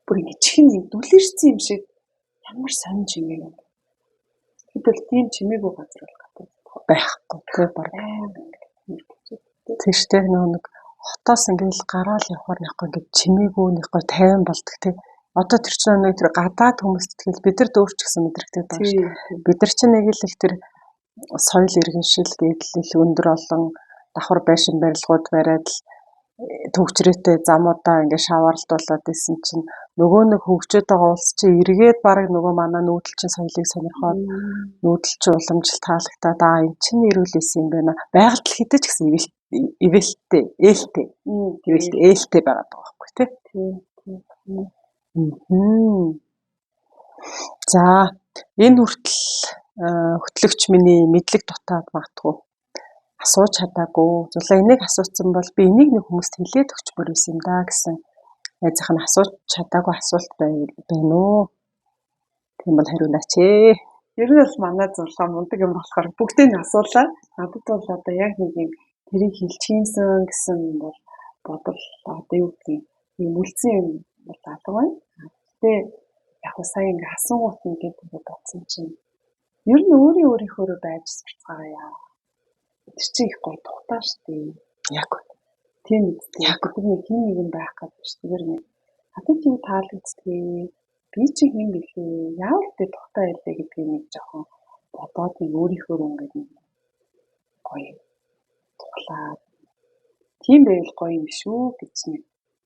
бүр ингэ чихэн нэг дүлэрсэн юм шиг ямар сонин чимээ юм. Гэтэл тийм чимээгүй газар бол гадаад байхгүй тий баг. Тийм шүү дээ нэг хотоос ингээл гараал явхаар нэг ингээд чимээгүй нэг гой тайван болдог тий. Одоо тэр чинь нэг тэр гадаад хүмүүст тэгэл бид нар дөөрч гэсэн мэдрэгтэй байгаа шүү дээ. Бид нар чинь нэг л их тэр соёл иргэншил гэдэл их өндөр олон давхар байшин барилгууд бариад л төгчрөөтэй замуудаа ингээд шаваарлдуулаад исэн чинь нөгөө нэг хөгжөөд байгаа улс чинь эргээд бараг нөгөө манай нүүдэлчин соёлыг сонирхоод нүүдэлчин уламжлалт таалагдаад аа эн чинь эрүүл исэн юм байна. Байгальд л хэдий ч гэсэн ивэлттэй, ээлтэй. Ивэлт ээлтэй байгаад байгаа байхгүй тий. За энэ хүртэл хөтлөгч миний мэдлэг дутаад магадгүй асууж чадаагүй. Зулаа энийг асуусан бол би энийг нэг хүмүүст хэлээд өгчмөр байсан юм да гэсэн найзынх нь асууж чадаагүй асуулт байна уу? Тийм бол хариулаач ээ. Ер нь бол манай зурлаа мундаг юм болохоор бүгдийг нь асуулаа. Надад бол одоо яг нэг юм тэрийг хэлчихсэн гэсэн бол бодол одоо юу гэдгийг юм үлдсэн юм бол алга байна. Гэтэ яг хуу сая ингээ асуугууд нь гэдэг бодсон чинь ер нь өөрийн өөрийнхөөрөө байж сурцгаараа. Тэр чинь их гоё тухтаа штэ. Яг тийм үстэй. Яг тэр нэг хин нэгэн байх гэдэг шүү. Тэр нэг надад юу таалагддгийг би чи хэн бэлээ? Яавал тэр тухтаа байлээ гэдгийг нэг жоохон бодоод нэг өөрийнхөөрөө ингээд нэг гоё тухлаад тийм байвал гоё юм шүү гэж нэг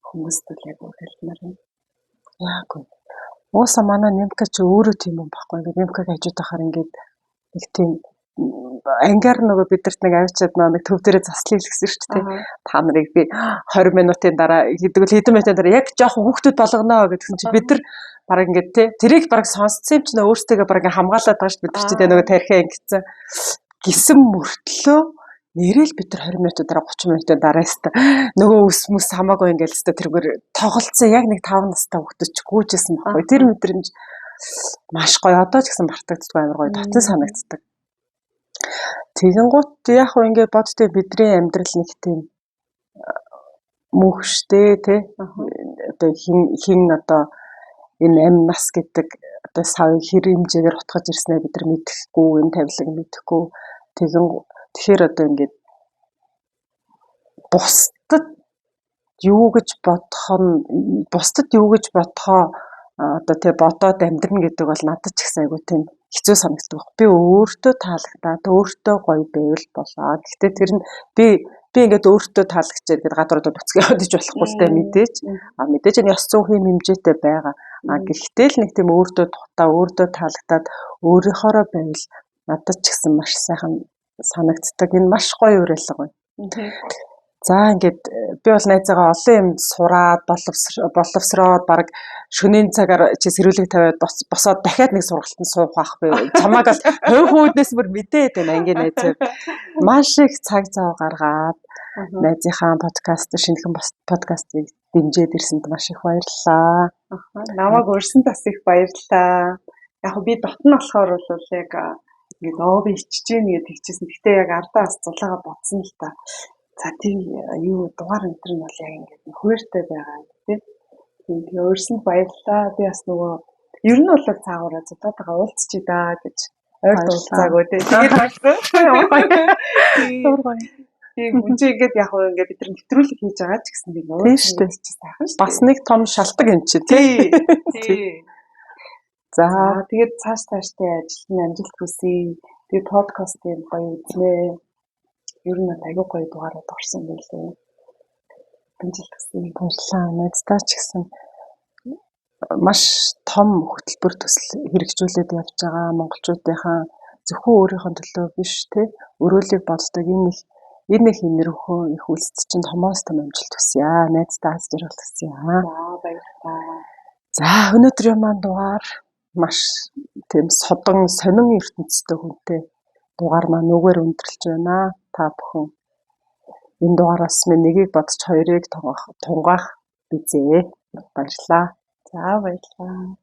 хүмүүст л яг хэлмээр байна. Яг үн. Уусаа манай Немка чи өөрөө тийм юм байхгүй. Ингээд Немкаг хажууд байхаар ингээд нэг тийм ангаар нөгөө бидэрт нэг авчиад нэг төв дээрээ заслыг гэсэн шүү дээ. Та нарыг би 20 минутын дараа гэдэг л хэдэн минутын дараа яг жоохон хүүхдүүд болгоно гэдгсэн чи бид нар бараг ингээд те тэрийг бараг сонсцсон юм чинь өөртөөгөө бараг хамгаалаад байгаа шүү бид нар чи тэ нөгөө тархиа ингэсэн гисэн мөртлөө нэрэл бид нар 20 минутын дараа 30 минутын дараа өстө нөгөө ус мүс хамаагүй ингээл өстө тэргээр тоглолцсон яг нэг 5 настай хүүхдүүд ч гүйжсэн байхгүй. Тэр мэдрэмж маш гоё одоо ч гэсэн мартагддаггүй амар гоё дотн санагддаг. Тэгэнгუთ яг хөө ингээд бодтой бидний амьдрал нэг тийм мөнх штэ тий. Одоо хин хин одоо энэ амь нас гэдэг Одоо савыг хэр хэмжээгээр утгаж ирснээ бид нар мэдэхгүй, энэ тавилаг мэдэхгүй. Тэгэн тэгэхээр одоо ингээд бусдад юу гэж бодох нь бусдад юу гэж бодохоо одоо тий бодоод амьдрна гэдэг бол надад ч ихсэн айгуу тийм хэцүү санагддаг. Би өөртөө таалагдаад өөртөө гоё байвал болоо. Гэхдээ тэр нь би ингээд өөртөө таалагдчихээд гээд гадар одоо нүцгэн яваад иж болохгүй л дээ мэдээж. А мэдээж энэ ёс зүйн хэмжээтэй байгаа. А гэхдээ л нэг тийм өөртөө тухтаа өөртөө таалагдаад өөрийнхоороо байвал надад ч гэсэн маш сайхан санагддаг. Энэ маш гоё уриалга байна. За ингээд би бол найзаагаа олон юм сураад боловсроод баг шөнийн цагаар чи сэрүүлэг тавиад босоод дахиад нэг сургалтанд суух байх би. Чамааг бол хувь хүүднээс бүр мэдээд байна ангийн найзаа. Маш их цаг зав гаргаад найзынхаа подкаст шинэхэн подкастыг дэмжиж ирсэнд маш их баярлалаа. Намайг урьсан бас их баярлалаа. Яг би дотн болохоор бол яг ингээд би ичж гин гэж тэгчихсэн. Гэтэ яг ардаа бас зулаага бодсон л та. За тийм юу дугаар энэ төр нь бол яг ингээд хуйртай байгаа тийм. Тэгээ урьсанд баярлалаа. Би бас нөгөө ер нь бол цаагаараа зутаатайгаа уулзчий даа гэж ойрт уулзаагүй тийм. Тэгээд болсон. Тийм хүн чинь ингээд яг хөө ингээд бид нар нэвтрүүлэг хийж байгаа ч гэсэн би нөгөө шүү дээ. Сайхан шүү. Бас нэг том шалтгаан юм чи тий. Тий. За тэгээд цааш цааштай ажилд нь амжилт хүсье. Тэгээд подкастын гоё үзнэ. Ер нь айгүй гоё дугаарууд орсон байлээ. Амжилт хүсье. Баярлалаа. Найздаа ч гэсэн маш том хөтөлбөр төсөл хэрэгжүүлээд явж байгаа монголчуудынхаа зөвхөн өөрийнхөө төлөө биш тий өрөөлийг боддог энэ их имэрхүү их үйлсэд чинь томоос том амжилт хүсье. Найздаа аз жаргал хүсье. За баярлалаа. За өнөөдрийн маань дугаар маш тийм содон сонин ертөнцтэй хүнтэй дугаар маань нүгээр өндөрлөж байна. Та бүхэн энэ дугаараас минь нэгийг бодож хоёрыг тунгаах бизээ. Баярлалаа. За баярлалаа.